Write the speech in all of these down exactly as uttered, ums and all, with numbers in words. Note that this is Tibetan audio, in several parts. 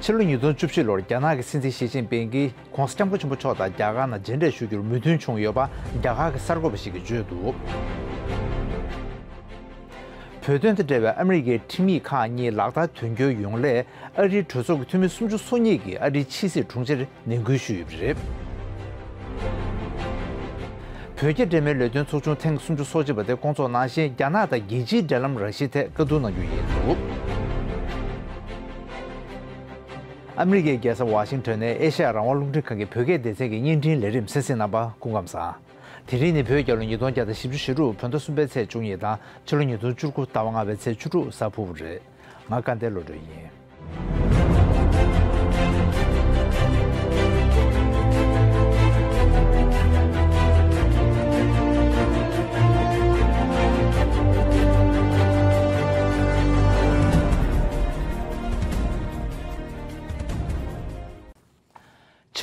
ཕྱི་ལོ་ཉིས་སྟོང་བཅུ་བཞི་ལོར་རྒྱ་ནག་གི་སྲིད་འཛིན་ཞི་ཅིན་ཕིང་གིས་༧གོང་ས་༧སྐྱབས་མགོན་ཆེན་པོ་མཆོག་དང་རྒྱ་གར་ནང་མཇལ་འཕྲད་ཞུ་རྒྱུར་མོས་མཐུན་བྱུང་ཡོད་པ་རྒྱ་གར་གྱི་གསར་འགོད་པ་ཞིག་གིས་བརྗོད་འདུག། བོད་དོན་དང་འབྲེལ་བའི་ཨ་མི་རི་ཀའི་ཁྲིམས་ཡིག་ཁག་གཉིས་ལག་བསྟར་དོན་འཁྱོལ་ཡོང་སླད་ཨ་རིའི་གྲོས་ཚོགས་ཀྱི་འཐུས་མི་སུམ་ཅུ་སོ་གཉིས་ཀྱིས་ཨ་རིའི་ཕྱི་སྲིད་དྲུང་ཆེར་ནན་སྐུལ་ཞུས་ཡོད་པ་རེད། བོད་རྒྱ་འབྲེལ་མོལ་ལས་དོན་ཚོགས་ཆུང་ཐེངས་སུམ་ཅུ་སོ་གཅིག་པ་དེ་སྐོང་ཚོགས་གནང་བཞིན་རྒྱ་ནག་དང་རྒྱལ་སྤྱིའི་འབྲེལ་ལམ་རགས་ཞི་ཐད་བཀའ་བསྡུར་གནང་རྒྱུ་ཡིན་འདུག། ཨ་མི་རི་ཀའི་རྒྱལ་ས་ཝ་ཤིང་ཊོན་ནས་ཨེ་ཤ་ཡ་རང་དབང་རླུང་འཕྲིན་ཁང་གི་བོད་སྐད་སྡེ་ཚན་གྱི་བརྙན་འཕྲིན་ལས་རིམ་གསན་གཟིགས་གནང་བ་སྐུ་ཁམས་བཟང་། དེ་རིང་ནི་བོད་རྒྱལ་ལོ་ཉིས་སྟོང་བརྒྱ་དང་བཞི་བཅུ་ཞེ་དྲུག་བོད་ཟླ་གསུམ་པའི་ཚེས་བཅུ་གཉིས་དང་ཕྱི་ལོ་ཉིས་སྟོང་བཅུ་དགུ་ཟླ་བ་ལྔ་པའི་ཚེས་བཅུ་དྲུག་གཟའ་ཕུར་བུ་རེད། ང་དགའ་ལྡན་བློ་གྲོས་ཡིན།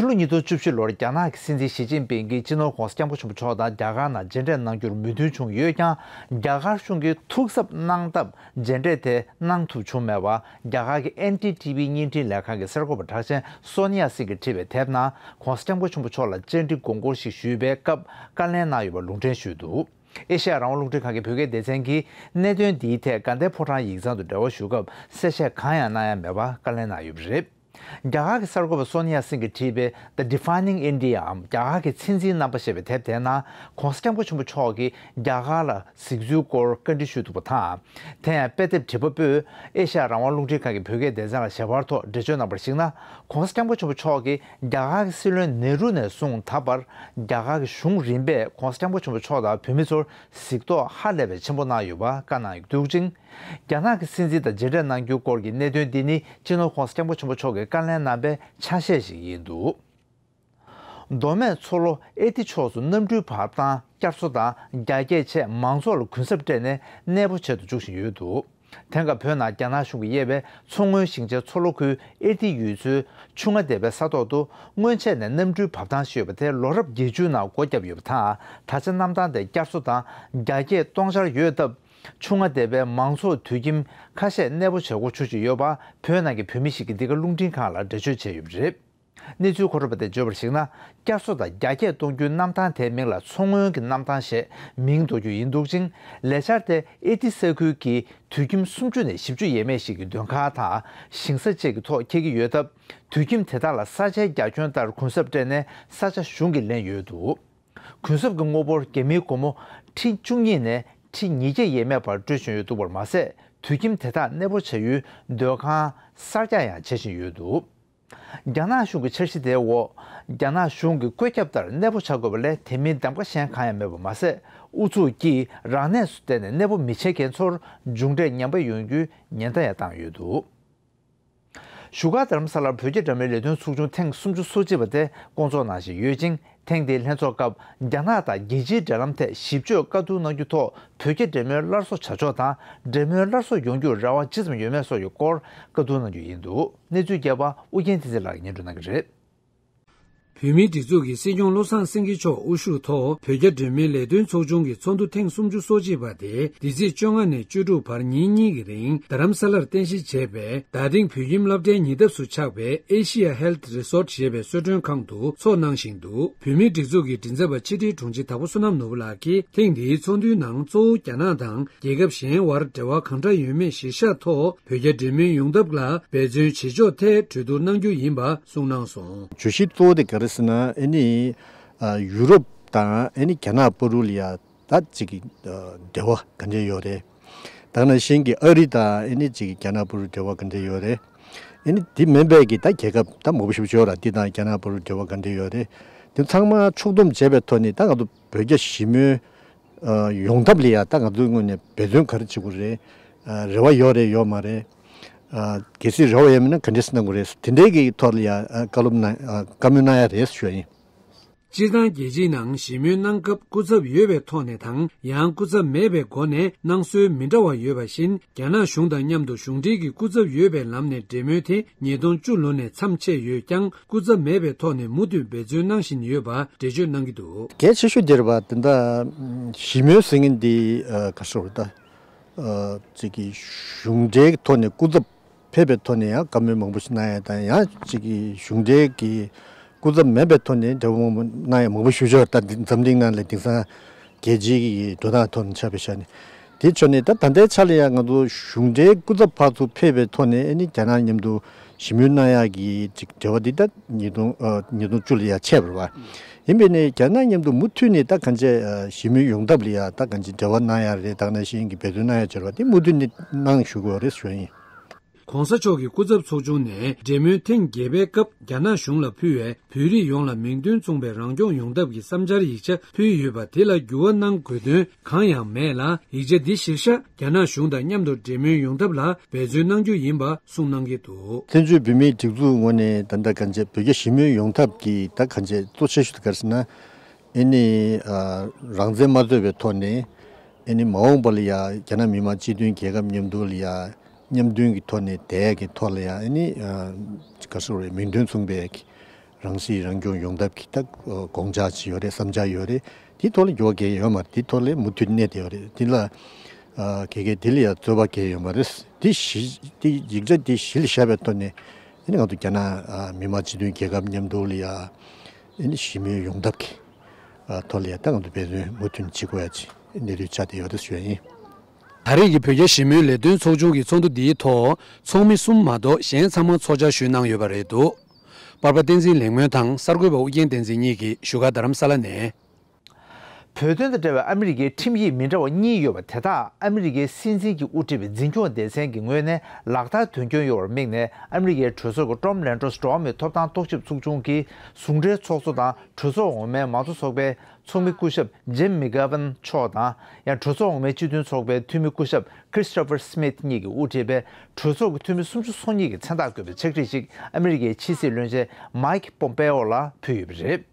ཕྱི་ལོ་ཉིས་སྟོང་བཅུ་བཞི་ལོར་རྒྱ་ནག་གི་སྲིད་འཛིན་ཞི་ཅིན་ཕིང་གིས་སྤྱི་ནོར་༧གོང་ས་༧སྐྱབས་མགོན་ཆེན་པོ་མཆོག་དང་རྒྱ་གར་ནང་མཇལ་འཕྲད་གནང་རྒྱུར་མོས་མཐུན་བྱུང་ཡོད་ཀྱང་རྒྱ་གར་གཞུང་གིས་ཐུགས་གཟབ་གནང་སྟབས་མཇལ་འཕྲད་དེ་གནང་ཐུབ་བྱུང་མེད་པ་རྒྱ་གར་གྱི་ཨེན་ཌི་ཊི་ཝི་བརྙན་འཕྲིན་ལས་ཁང་གི་གསར་འགོད་པ་གྲགས་ཅན་སོ་ནི་ཡ་སིང་གིས་བྲིས་པའི་དེབ་ནང་༧གོང་ས་༧སྐྱབས་མགོན་ཆེན་པོ་མཆོག་ལ་བཅར་འདྲི་དགོངས་སྐོར་ཞིག་ཞུས་པའི་སྐབས་བཀའ་ལན་གནང་ཡོད་པ་ལུང་འདྲེན་ཞུས་འདུག། ཨེ་ཤ་ཡ་རང་དབང་རླུང་འཕྲིན་ཁང་གི་བོད་སྐད་སྡེ་ཚན་གྱིས་གནད་དོན་འདིའི་ཐད་དགའ་ལྡན་ཕོ་བྲང་ཡིག་ཚང་དུ་འབྲེལ་བ་ཞུ་སྐབས་གསལ་བཤད་གང་ཡང་གནང་ཡ་མེད་པ་བཀའ་ལན་གནང་ཡོད་པ་རེད། རྒྱ་གར་གྱི་གསར་འགོད་པ་སོ་ནི་ཡ་སིང་གིས་བྲིས་པའི་The Defining India འམ་རྒྱ་གར་གྱི་མཚན་འཛིན་རྣམ་པ་ཞེས་པའི་དེབ་དེའི་ནང་༧གོང་ས་༧སྐྱབས་མགོན་ཆེན་པོ་མཆོག་གིས་རྒྱ་གར་ལ་གཟིགས་ཚུལ་སྐོར་བཀའ་འདྲི་ཞུས་འདུག་པ་དང་། དེ་ཡང་དཔེ་དེབ་བྲིས་པ་པོས་ཨེ་ཤ་ཡ་རང་དབང་རླུང་འཕྲིན་ཁང་གི་བོད་སྐད་སྡེ་ཚན་ལ་ཞལ་པར་ཐོག་འགྲེལ་བརྗོད་གནང་བར་གཞིགས་ན། ༧གོང་ས་༧སྐྱབས་མགོན་ཆེན་པོ་མཆོག་གིས་རྒྱ་གར་གྱི་སྲིད་བློན་ནེ་རུ་ནས་བཟུང་ད་བར་རྒྱ་གར་གྱི་གཞུང་རིམ་པས་༧གོང་ས་༧སྐྱབས་མགོན་ཆེན་པོ་མཆོག་དང་བོད་མི་ཚོར་གཟིགས་རྟོག་ཧ་ལས་པའི་ཆེན་པོ་གནང་ཡོད་པ་བཀའ་གནང་ཡོད་འདུག་ཅིང་། རྒྱ་ནག་གི་སྲིད་འཛིན་དང་མཇལ་འཕྲད་གནང་རྒྱུའི་སྐོར་གྱི་གནད་དོན་འདི་ནི་སྤྱི་ནོར་༧གོང་ས་༧སྐྱབས་མགོན་ཆེན་པོ་མཆོག་གིས་བཀའ་ལན་གནང་པའི་ཆ་ཤས་ཤིག་ཡིན་འདུག། མདོ་སྨད་མཚོ་ལྷོ་ཨེ་ཏི་ཕྱོགས་སུ་གནམ་གྲུའི་བབས་ཐང་བསྐྱར་གསོ་དང་རྒྱ་སྐྱེད་ཆེད་མང་ཚོགས་ལ་གུན་གསབ་སྤྲད་ནས་གནས་སྤོ་བྱེད་དུ་འཇུག་བཞིན་ཡོད་འདུག། དེང་སྐབས་བོད་ནང་རྒྱ་ནག་གཞུང་གིས་དབྱེ་བའི་མཚོ་སྔོན་ཞིང་ཆེན་མཚོ་ལྷོ་ཁུལ་ཨེ་ཏི་ཡུལ་ཚོའི་ཆུ་རྔ་སྡེ་བའི་ས་ཐོག་ཏུ་སྔོན་ཆད་ནས་གནམ་གྲུའི་བབས་ཐང་ཞིག་ཡོད་པ་དེ་ལོ་རབས་བརྒྱད་ཅུའི་ནང་སྒོ་བརྒྱབ་ཡོད་པ་དང་། ད་ཆ་གནམ་ཐང་དེ་བསྐྱར་གསོ་དང་རྒྱ་སྐྱེད་གཏོང་འཆར་ཡོད་སྟབས། ཆུ་རྔ་སྡེ་བའི་མང་ཚོགས་དུད་ཁྱིམ་ཁ་ཤས་གནས་སྤོ་བྱེད་སྒོ་ཆུ་བཞིན་ཡོད་པ་བོད་ནང་གི་བོད་མི་ཞིག་གིས་འདི་ག་རླུང་འཕྲིན་ཁང་ལ་འགྲེལ་བརྗོད་བྱས་ཡོད་པ་རེད། གནས་ཚུལ་མཁོ་སྒྲོག་པ་དེས་བརྗོད་པར་གཞིགས་ན། བསྐྱར་གསོ་དང་རྒྱ་སྐྱེད་གཏོང་རྒྱུའི་གནམ་ཐང་དེའི་མིང་ལ་མཚོ་སྔོན་གྱི་གནམ་ཐང་ཞེས་མིང་འདོགས་རྒྱུ་ཡིན་འདུག་ཅིང་། ལས་འཆར་དེ་ཨེ་ཏི་ས་ཁུལ་གྱི་དུད་ཁྱིམ་སུམ་ཅུ་ནས་བཞི་བཅུ་ཡས་མས་ཤིག་གི་སྡོད་ཁང་དང་ཞིང་ས་བཅས་ཀྱི་ཐོག་འཁེལ་གྱི་ཡོད་སྟབས། དུད་ཁྱིམ་དེ་དག་ལ་ས་ཆའི་རྒྱ་ཁྱོན་ལྟར་གུན་གསབ་སྤྲད་ནས་ས་ཆ་གཞུང་གིས་ལེན་ཡོད་འདུག། གུན་གསབ་ཀྱི་དངུལ་འབོར་རྒྱ་མིའི་སྒོར་མོ་ཁྲི་བཅུ་གཉིས་ནས་ཁྲི་ཉིས་བརྒྱ་ཡས་མས་བར་སྤྲོད་བཞིན་ཡོད་འདུག་པར་མ་ཟད། དུད་ཁྱིམ་དེ་དག་གནས་སྤོ་བྱ་ཡུལ་སྡོད་ཁང་གསར་རྒྱག་ཡང་བྱེད་བཞིན་ཡོད་འདུག། རྒྱ་ནག་གཞུང་གི་འཆར་གཞི་དེའི་འོག་རྒྱ་ནག་གཞུང་གི་བཀོད་ཁྱབ་ལྟར་གནས་སྤོ་བྱ་དགོས་པ་ལས་དེ་མིན་གདམ་ག་གཞན་གང་ཡང་མེད་པ་མ་ཟད། ཨུ་ཚུགས་ཀྱིས་རང་གནས་སུ་བསྡད་ནས་གནས་སྤོ་མི་བྱེད་མཁན་ཚོར་མཇུག་འབྲས་ངན་པ་ཡོང་རྒྱུའི་ཉེན་བརྡ་ཡང་བཏང་ཡོད་འདུག། བཞུགས་སྒར་རྡ་རམ་ས་ལར་བོད་རྒྱ་འབྲེལ་མོལ་ལས་དོན་ཚོགས་ཆུང་ཐེངས་སུམ་ཅུ་སོ་གཅིག་པ་དེ་སྐོང་ཚོགས་གནང་བཞིན་ཡོད་ཅིང་། ཐེངས་འདིའི་ལྷན་ཚོགས་སྐབས་རྒྱ་ནག་དང་རྒྱལ་སྤྱིའི་འབྲེལ་ལམ་ཐད་ཞིབ་དཔྱོད་བཀའ་བསྡུར་གནང་རྒྱུ་ཐོག་བོད་རྒྱ་འབྲེལ་མོལ་སླར་གསོ་བྱ་ཕྱོགས་དང་། འབྲེལ་མོལ་སླར་གསོ་ཡོང་རྒྱུར་རེ་བ་ཇི་ཙམ་ཡོད་མེད་སོགས་ཀྱི་སྐོར་བཀའ་བསྡུར་གནང་རྒྱུ་ཡིན་འདུག། གནས་ཚུལ་རྒྱས་པ་ཨུ་རྒྱན་བསྟན་འཛིན་ལགས་ཀྱིས་སྙན་སྒྲོན་གནང་གི་རེད། བོད་མིའི་སྒྲིག་འཛུགས་ཀྱི་སྲིད་སྐྱོང་བློ་བཟང་སེང་གེ་མཆོག་དབུ་བཞུགས་ཐོག་བོད་རྒྱ་འབྲེལ་མོལ་ལས་དོན་ཚོགས་ཆུང་གི་ཚོགས་འདུ་ཐེངས་སུམ་ཅུ་སོ་གཅིག་པ་དེ་འདི་ཚེས་བཅོ་ལྔ་ནས་བཅུ་དྲུག་བར་ཉིན་གཉིས་ཀྱི་རིང་རྡ་རམ་ས་ལར་རྟེན་གཞི་བྱས་པའི་རྡ་སྟེང་བོད་ཁྱིམ་སློབ་གྲྭའི་ཉེ་འདབས་སུ་ཆགས་པའི་Asia Health Resort ཞེས་པའི་གསོལ་མགྲོན་ཁང་དུ་ཚོགས་གནང་བཞིན་འདུག། བོད་མིའི་སྒྲིག་འཛུགས་ཀྱི་མགྲིན་ཚབ་པ་ཕྱི་དྲིལ་དྲུང་ཆེ་དྭགས་པོ་བསོད་ནམས་ནོར་བུ་ལགས་ཀྱིས་ཐེངས་འདིའི་ཚོགས་འདུའི་ནང་གཙོ་བོ་རྒྱ་ནག་དང་རྒྱལ་ཁབ་གཞན་བར་འབྲེལ་བ་གང་འདྲ་ཡོད་མེད་གཞིར་བཞག་ཐོག་བོད་རྒྱ་འབྲེལ་མོལ་ཡོང་ཐབས་ལ་འབད་བརྩོན་བྱེད་ཕྱོགས་ཐད་གྲོས་བསྡུར་གནང་རྒྱུ་ཡིན་པ་གསུངས་གནང་སོང་། བརྗོད་གཞི་གཙོ་བོ་དེ་ག་རེ་ཟེར་ན། ཨ་ནི་ཨ་ཡུ་རོབ་དང་ཨ་ནི་རྒྱ་ནག་བར་དུ་ལ་ཡ་ད་ཅིག་ཨ་འབྲེལ་བ་ག་འདྲ་ཡོད་རེད། ད་ནང་བཞིན་གྱི་ཨ་རི་དང་ཨ་ནི་ཅིག་རྒྱ་ནག་བར་དུ་འབྲེལ་བ་ག་འདྲ་ཡོད་རེད། ཨ་ནི་དེ་མིན་པའི་གི་ད་རྒྱལ་ཁབ་ད་མང་པོ་ཞིག་ཡོད་ར། འདི་དང་རྒྱ་ནག་བར་དུ་འབྲེལ་བ་ག་འདྲ་ཡོད་རེད། དེ་ཚང་མ་ཕྱོགས་བསྡོམས་བྱས་པའི་ཐོག་ནས་ད་ང་ཚོ་བོད་རྒྱ་ཞི་མོལ་ཨ་ཡོང་ཐབས་ལ་ཡ་ད་ང་ཚོའི་ངོས་ནས་འབད་བརྩོན་ག་རེ་བྱེད་དགོས་རེད། ཨ་རེ་བ་ཡོད་རེད་ཡོད་མ་རེད། ཨ་གལ་སྲིད་རེ་བ་ཡོད་མིན་ན་ག་འདྲས་སེ་གནང་དགོས་རེད། དེ་འདྲའི་གི་ཐོག་ལ་ཡ་ཨ་བཀའ་སློབ་གནང་ཨ་བཀའ་མོལ་གནང་ཡ་རེད་ཞུ་ཡ་ཡིན། སྤྱིར་བཏང་རྒྱལ་སྤྱིའི་ནང་ཞི་མོལ་གནང་སྐབས་སྐུ་ཚབ་ཡོད་པའི་ཐོག་ནས་དང་ཡང་སྐུ་ཚབ་མེད་པའི་སྒོ་ནས་གནང་སྲོལ་མི་འདྲ་བ་ཡོད་པ་བཞིན། རྒྱ་ནག་གཞུང་དང་མཉམ་དུ་གཞུང་འབྲེལ་གྱི་སྐུ་ཚབ་ཡོད་པའི་ལམ་ནས་འབྲེལ་མོལ་དེ་ཉིས་སྟོང་བཅུ་ལོ་ནས་མཚམས་ཆད་ཡོད་ཀྱང་། སྐུ་ཚབ་མེད་པའི་ཐོག་ནས་མུ་མཐུད་འབད་བརྩོན་གནང་བཞིན་ཡོད་པ་འགྲེལ་བརྗོད་གནང་གི་འདུག། གལ་ཆེ་ཤོས་དེ་རེད་པ། དེ་འདྲ་ཞི་མོལ་ཟེར་མཁན་འདི་ཨ་ག་རེ་ཟེར་དགོས་རེད་ད། ཨ་ཅིག་གི་གཞུང་འབྲེལ་གྱི་ཐོག་ནས་སྐུ་ཚབ་ ཕེབས་པའི་ཐོག་ནས་ཡང་བཀའ་མོལ་མང་པོ་ཞིག་གནང་ཡ་དང་ཡང་གཅིག་གི་གཞུང་འབྲེལ་གྱི་སྐུ་ཚབ་མིན་པའི་ཐོག་ནས་འབྲེལ་བ་མང་པོ་གནང་ཡ་མང་པོ་ཞུ་ཆོག་ད་འཛམ་གླིང་ནང་ལ་དེང་སང་རྒྱལ་སྤྱིའི་གི་འགྲོ་སྟངས་ཐོག་ནས་ཆ་བཞག་ནས་དེ་ཆོག་ནས་ད་ད་ལྟའི་ཆ་ལ་ཡང་ང་ཚོ་གཞུང་འབྲེལ་སྐུ་ཚབ་ཕར་ཚུར་ཕེབས་པའི་ཐོག་ནས་ཨ་ནི་རྒྱ་ནག་མཉམ་དུ་ཞི་མོལ་གནང་ཡ་གི་ཅིག་འབྲེལ་བ་འདི་ད་ཉིས་སྟོང་ཨ་ཉིས་སྟོང་བཅུ་ལ་ཡ་ཆད་པ་རེད་བ། ཡིན་པས་ནས་རྒྱ་ནག་མཉམ་དུ་མུ་མཐུད་ནས་ད་གང་ཅི་ཞི་མོལ་ཡོང་ཐབས་ལ་ཡ་ད་གང་ཅི་འབྲེལ་བ་གནང་ཡ་རེད། ད་ག་ནང་བཞིན་གྱི་འབད་བརྩོན་གནང་ཡ་བྱེད་ར་བ་དེ་མུ་མཐུད་ནས་གནང་ཞུ་དགོས་རེད་ཞུ་ཡ་ཡིན། ༸གོང་ས་མཆོག་གི་སྐུ་ཚབ་ཚོགས་ཆུང་ནས་འབྲེལ་མོལ་ཐེངས་བརྒྱད་པའི་སྐབས་རྒྱ་ནག་གཞུང་ལ་ཕུལ་བའི་བོད་རིགས་ཡོངས་ལ་མིང་དོན་མཚུངས་པའི་རང་སྐྱོང་ཡོང་ཐབས་ཀྱི་བསམ་འཆར་ཡིག་ཆ་ཕུལ་ཡོད་པ་དེ་ལ་འགྱུར་བ་གནང་དགོས་དོན་གང་ཡང་མེད་ལ། ཡིག་ཆ་འདི་གཞིར་བཞག་རྒྱ་ནག་གཞུང་དང་མཉམ་དུ་འབྲེལ་མོལ་ཡོང་ཐབས་ལ་འབད་བརྩོན་གནང་རྒྱུ་ཡིན་པ་གསུངས་གནང་གི་འདུག་བཙན་བྱོལ་བོད་མིའི་སྒྲིག་འཛུགས་ངོས་ནས་ད་ལྟ་གང་ཅི་བོད་རྒྱ་ཞི་མོལ་ཡོང་ཐབས་ཀྱི་ད་གང་ཅི་གཙོ་ཆེ་ཤོས་དེ་ག་རེ་ཟེར་ན། ཨེ་ནི་ཨ་རང་བཙན་མ་རྩོད་པའི་ཐོག་ནས་ཨེ་ནི་མ་འོངས་པ་ལ་ཡ་རྒྱ་ནག་མི་དམངས་སྤྱི་མཐུན་རྒྱལ་ཁབ་མཉམ་དུ་ལ་ཡ་མཉམ་མཐུན་གྱི་ཐོག་ནས་བསྡད་ཀྱི་ཐོག་ལ་ཡ་ཨེ་ནི་ཨ་ག་རེ་ཟེར་དགོས་རེད། མིང་དོན་མཚུངས་པའི་རང་སྲིད་རང་སྐྱོང་ཡོང་ཐབས་ཀྱི་ད་དགོངས་འཆར་ཅིག་ཡོད་རེད། བསམ་འཆར་ཡོད་རེད། དེའི་ཐོག་ལ་འགྱུར་བ་གང་ཡང་ཡོད་མ་རེད། དེའི་ཐོག་ལ་མུ་མཐུད་གནས་བསྡད་ཡོད་རེད། དེ་ལ་ཨ་ག་གེ་དེ་ལ་ཡ་རྩོད་པ་གང་ཡང་ཡོད་མ་རེད། དེ་གཞི་དེ་ཡིག་ཆ་དེ་གཞི་ལ་བཞག་པའི་ཐོག་ནས་ཨེ་ནི་ང་ཚོ་རྒྱ་ནག་ཨ་མི་དམངས་སྤྱི་མཐུན་རྒྱལ་ཁབ་མཉམ་དུ་ལ་ཡ་ཨེ་ནི་ཞི་མོལ་ཡོང་ཐབས་ཀྱི་ཐོག་ལ་ཡང་ད་ང་ཚོ་འབད་བརྩོན་མུ་མཐུད་ནས་བྱེད་དགོས་ཡ་ཅིག་གནས་ཚུལ་ཆགས་བསྡད་ཡོད་རེད་ཞུ་ཡ་ཡིན། ད་རེས་ཀྱི་བོད་རྒྱ་ཞི་མོལ་ལས་དོན་ཚོགས་ཆུང་གི་ཚོགས་འདུ་འདིའི་ཐོག་ཚོགས་མི་གསུམ་མ་གཏོགས་གཞན་ཚང་མ་ཚོགས་བཅར་ཞུས་གནང་ཡོད་པ་རེད་འདུག་པར་པ་བསྟན་འཛིན་ལེགས་སྨོན་དང་གསར་འགོད་པ་ཨུ་རྒྱན་བསྟན་འཛིན་གཉིས་ཀྱིས་བཞུགས་སྒར་རྡ་རམ་ས་ལ་ནས། བོད་དོན་དང་འབྲེལ་བའི་ཨ་མི་རི་ཀའི་ཁྲིམས་ཡིག་མི་འདྲ་བ་གཉིས་ཡོད་པ་དེ་དག་ཨ་མི་རི་ཀའི་སྲིད་འཛིན་གྱིས་དབུ་ཁྲིད་པའི་འཛིན་སྐྱོང་སྡེ་ཚན་གྱི་ངོས་ནས་ལག་བསྟར་དོན་འཁྱོལ་ཡོང་བར་དམིགས་ནས། ཨ་མི་རི་ཀའི་གྲོས་ཚོགས་ཀྱི་ཀྲོམ་ལན་ཀྲོས་འགྲོ་བ་མིའི་ཐོབ་ཐང་རྟོག་ཞིབ་ཚོགས་ཆུང་གི་ཟུང་འབྲེལ་ཚོགས་གཙོ་དང་གྲོས་ཚོགས་འོག་མའི་མང་གཙོ་ཚོགས་པའི་ཚོགས་མི་སྐུ་ཞབས་ཇིམ་མི་གྷ་ཝན་མཆོག་དང་། ཡང་གྲོས་ཚོགས་འོག་མའི་སྤྱི་མཐུན་ཚོགས་པའི་འཐུས་མི་སྐུ་ཞབས་Christopher Smith་གཉིས་ཀྱིས་དབུ་ཁྲིད་པའི་གྲོས་ཚོགས་ཀྱི་འཐུས་མི་སུམ་ཅུ་སོ་གཉིས་ཀྱིས་མཚན་རྟགས་བཀོད་པའི་ཕྱག་བྲིས་ཤིག་ཨ་མི་རི་ཀའི་ཕྱི་སྲིད་བློན་ཆེན་Mike Pompeo་ལ་ཕུལ་ཡོད་པ་རེད།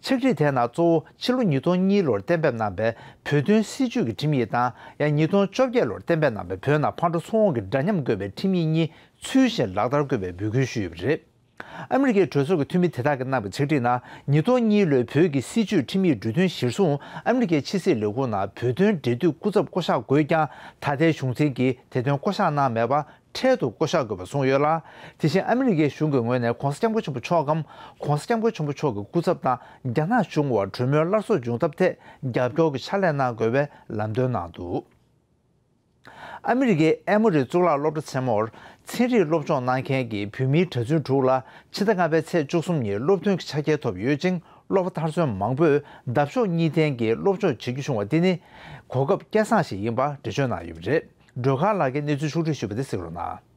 ཕྱག་བྲིས་དེའི་ནང་གཙོ་བོ་ཕྱི་ལོ་ཉིས་སྟོང་གཉིས་ལོར་གཏན་འབེབས་གནང་བའི་བོད་དོན་སྲིད་བྱུས་ཀྱི་ཁྲིམས་ཡིག་དང་། ཡང་ཉིས་སྟོང་བཅོ་བརྒྱད་ལོར་གཏན་འབེབས་གནང་བའི་བོད་ནང་ཕར་འགྲོ་ཚུར་འོང་གི་འདྲ་མཉམ་དགོས་པའི་ཁྲིམས་ཡིག་གཉིས་ཚུལ་བཞིན་ལག་བསྟར་དགོས་པའི་འབོད་སྐུལ་ཞུས་ཡོད་པ་རེད། ཨ་མི་རི་ཀའི་གྲོས་ཚོགས་ཀྱི་འཐུས་མི་དེ་དག་གིས་གནང་བའི་ཕྱག་བྲིས་ནང་། ཉིས་སྟོང་གཉིས་ལོའི་བོད་ཀྱི་སྲིད་བྱུས་ཁྲིམས་ཡིག་འབྲུ་དོན་གཞིར་བཟུང་ཨ་མི་རི་ཀའི་ཕྱི་སྲིད་ལས་ཁུངས་ནང་བོད་དོན་འབྲེལ་མཐུད་སྐུ་ཚབ་བསྐོ་གཞག་དགོས་ཀྱང་། ད་ལྟའི་གཞུང་འཛིན་གྱིས་དེ་དོན་བསྐོ་གཞག་གནང་མེད་པར། འཕྲལ་དུ་བསྐོ་གཞག་དགོས་པ་གསུངས་ཡོད་ལ། དེ་བཞིན་ཨ་མི་རི་ཀའི་གཞུང་གི་ངོས་ནས་༸གོང་ས་༸སྐྱབས་མགོན་ཆེན་པོ་མཆོག་གམ། ༸གོང་ས་༸སྐྱབས་མགོན་ཆེན་པོ་མཆོག་གི་སྐུ་ཚབ་དང་རྒྱ་ནག་གཞུང་བར་གྲོས་མོལ་སླར་གསོ་འབྱུང་ཐབས་ཐད་རྒྱབ་སྐྱོར་གྱི་ཕྱག་ལས་གནང་དགོས་པའི་ལམ་སྟོན་གནང་འདུག་ཨ་མི་རི་ཀའི་ཨེ་མོ་རི་གཙུག་ལག་སློབ་གྲྭ་ཆེན་མོར་ཚན་རིག་སློབ་སྦྱོང་གནང་མཁན་གྱི་བོད་མིའི་གྲྭ་བཙུན་དྲུག་ལ་ཕྱི་ཟླ་ལྔ་པའི་ཚེས་བཅུ་གསུམ་ཉིན་སློབ་ཐོན་གྱི་ཆ་རྐྱེན་ཐོབ་ཡོད་ཅིང་། སློབ་པ་མཐར་སོན་མང་པོས་འདབ་གཤོག་གཉིས་ལྡན་གྱི་སློབ་སྦྱོང་བྱེད་རྒྱུ་བྱུང་བ་འདི་ནི་གོ་སྐབས་སྐལ་བཟང་ཞིག་ཡིན་པ་འགྲེལ་བརྗོད་གནང་ཡོད་པ་རེད། སྒྲོལ་དཀར་ལགས་ཀྱིས་གནས་ཚུལ་ཕྱོགས་བསྒྲིགས་ཞུས་པ་དེ་གཟིགས་རོགས་གནང་།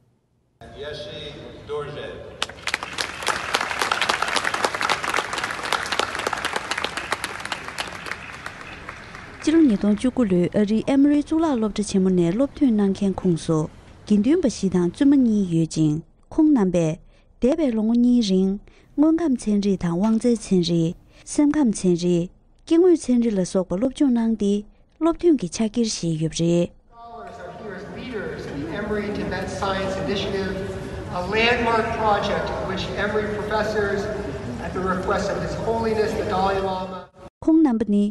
སྤྱི་ལོ་ཉིས་སྟོང་བཅུ་དགུ་ལོའི་ཨ་རིའི་ཨེ་མོ་རི་གཙུག་ལག་སློབ་གྲྭ་ཆེན་མོ་ནས་སློབ་ཐོན་གནང་མཁན་ཁོངས་སུ་དགེ་འདུན་པ་བཞི་དང་བཙུན་མ་གཉིས་ཡོད་ཅིང་། ཁོང་རྣམ་པས་འདས་པའི་ལོ་ངོ་གཉིས་རིང་དངོས་ཁམས་ཚན་རིག་དང་དབང་རྩའི་ཚན་རིག་སེམས་ཁམས་ཚན་རིག་སྐྱེ་དངོས་ཚན་རིག་ལ་སོགས་པ་སློབ་སྦྱོང་གནང་སྟེ། སློབ་ཐོན་གྱི་ཕྱག་འཁྱེར་བཞེས་ཡོད་པ་རེད། Scholars are here as leaders in the Emory Tibet Science Initiative, a landmark project in which Emory professors, at the request of His Holiness the Dalai Lama, ཁོང་རྣམ་པ་ནི་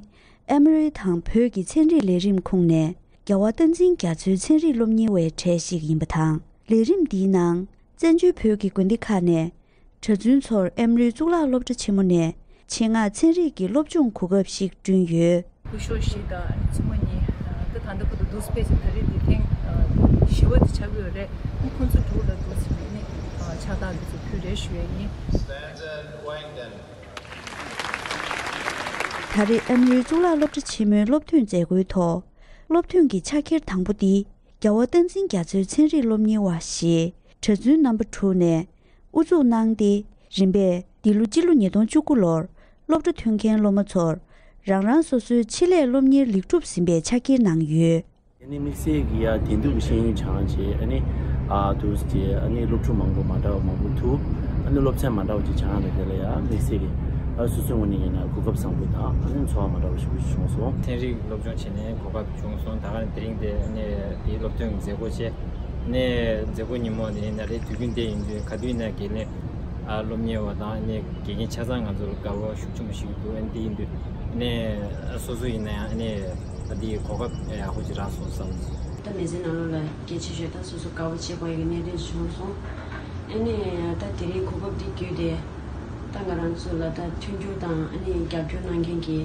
ཨེ་མོ་རི་དང་བོད་ཀྱི་ཚན་རིག་ལས་རིམ་ཁོངས་ནས་རྒྱལ་བ་བསྟན་འཛིན་རྒྱ་མཚོའི་ཚན་རིག་སློབ་གཉེར་བའི་གྲས་ཤིག་ཡིན་པ་དང་། ལས་རིམ་འདིའི་ནང་བཙན་བྱོལ་བོད་ཀྱི་དགོན་སྡེ་ཁག་ནས་གྲྭ་བཙུན་ཚོར་ཨེ་མོ་རི་གཙུག་ལག་སློབ་གྲྭ་ཆེན་མོ་ནས་ཆེད་མངགས་ཚན་རིག་གི་སློབ་སྦྱོང་གོ་སྐབས་ཤིག་བསྐྲུན་ཡོད། སྐུ་ཞབས་བཞི་དང་བཙུན་མ་གཉིས། ད་ད་ལྟ་བར་དུ་འདུག་སེ་ཕེབས་ཟིན། ད་རེས་འདི་ཐེངས་བཞི་པ་དེ་ཆགས་ཀྱི་ཡོད་རེད། ཁོང་ཚོ་དྲུག་ལ་འདུག་སེ་ནས་ཕྱག་རྟགས་འདི་ཚོ་ཕུལ་རེ་ཞུ་ཡས་ཡིན། ད་རེས་ཨེ་མོ་རི་གཙུག་ལག་སློབ་གྲྭ་ཆེན་མོའི་སློབ་ཐོན་མཛད་སྒོའི་ཐོག་སློབ་ཐོན་གྱི་ཕྱག་འཁྱེར་དང་པོ་འདི་རྒྱལ་བ་བསྟན་འཛིན་རྒྱ་མཚོའི་ཚན་རིག་སློབ་གཉེར་བ་ཞེས་གྲྭ་བཙུན་རྣམ་པ་དྲུག་ནས་དབུ་འཛུགས་གནང་སྟེ། རིམ་པས་འདི་ལོ་སྤྱི་ལོ་ཉིས་སྟོང་བཅུ་དགུ་ལོར་སློབ་གྲྭ་ཐོན་མཁན་སློབ་མ་ཚོར་རང་རང་སོ་སོའི་ཆེད་ལས་སློབ་གཉེར་ལེགས་གྲུབ་ཟིན་པའི་ཕྱག་འཁྱེར་གནང་ཡོད། ཨ་ནི་དམིགས་བསལ་གྱི་ཡ་དེང་དུས་ཀྱི་ཤེས་ཡོན་སྦྱང་བྱས། ཨ་ནི་ཨ་དུས་ཀྱི་ཨ་ནི་སློབ་ཕྲུག་མང་པོ་མ་འདྲ་བ་མང་པོ་ཐུག་ཨ་ནི་སློབ་ཚན་མ་འདྲ་བ་ཅིག་སྦྱང་ཡ་ལ་དེ་ལ་ཡ་དམིགས་བསལ་གྱི་ཨ་སོ་སོའི་ངོས་ནས་ཡིན་ན་གོ་སྐབས་བཟང་པོ་དང་ཨ་ནི་ཚོར་བ་མ་འདྲ་བ་ཞིག་བྱུང་སོང་། ཚན་རིག་སློབ་སྦྱོང་བྱས་ནས་གོ་སྐབས་བྱུང་སོང་། ད་ག་ནས་དེ་རིང་དེ་ཨ་ནི་དེའི་སློབ་ཐོན་གྱི་མཛད་སྒོ་བྱས་ནས་མཛད་སྒོ་ཉིན་མོ་དེ་ཡིན་ན་རེད། དུས་རྒྱུན་དེ་ཡིན་དུས་ག་དུས་ཡིན་ན་དགེ་ལས་ཨ་སློབ་གཉེར་བ་དང་ཨ་ནི་དགེ་རྒན་ཆ་ཚང་ང་ཚོ་ལ་དགའ་བོ་ཤུགས་ཆེན་པོ་ཞིག་འདུག་ཨ་ནི་དེ་ཡིན་དུས་ཨ་ནི་སོ་སོ་ཡིན་ན་ཡང་ཨ་ནི་ཨ་དེའི་གོ་སྐབས་ཡག་པོ་ཅིག་རག་སོང་བསམ། ད་མི་ཚེ་ནང་ལོགས་ལ་སྐད་ཆ་ཤོད་ད་སོ་སོ་དགའ་པོ་བྱེད་དགོས་ཡ་གི་གནད་དོན་བྱུང་སོང་། ཨ་ནི་ད་དེ་རིང་གོ་སྐབས་འདི་བརྒྱུད་དེ་ད་ང་རང་ཚོ་ལ་ད་མཐུན་འགྱུར་དང་ཨ་ནི་རྒྱབ་སྐྱོར་གནང་མཁན་གྱི་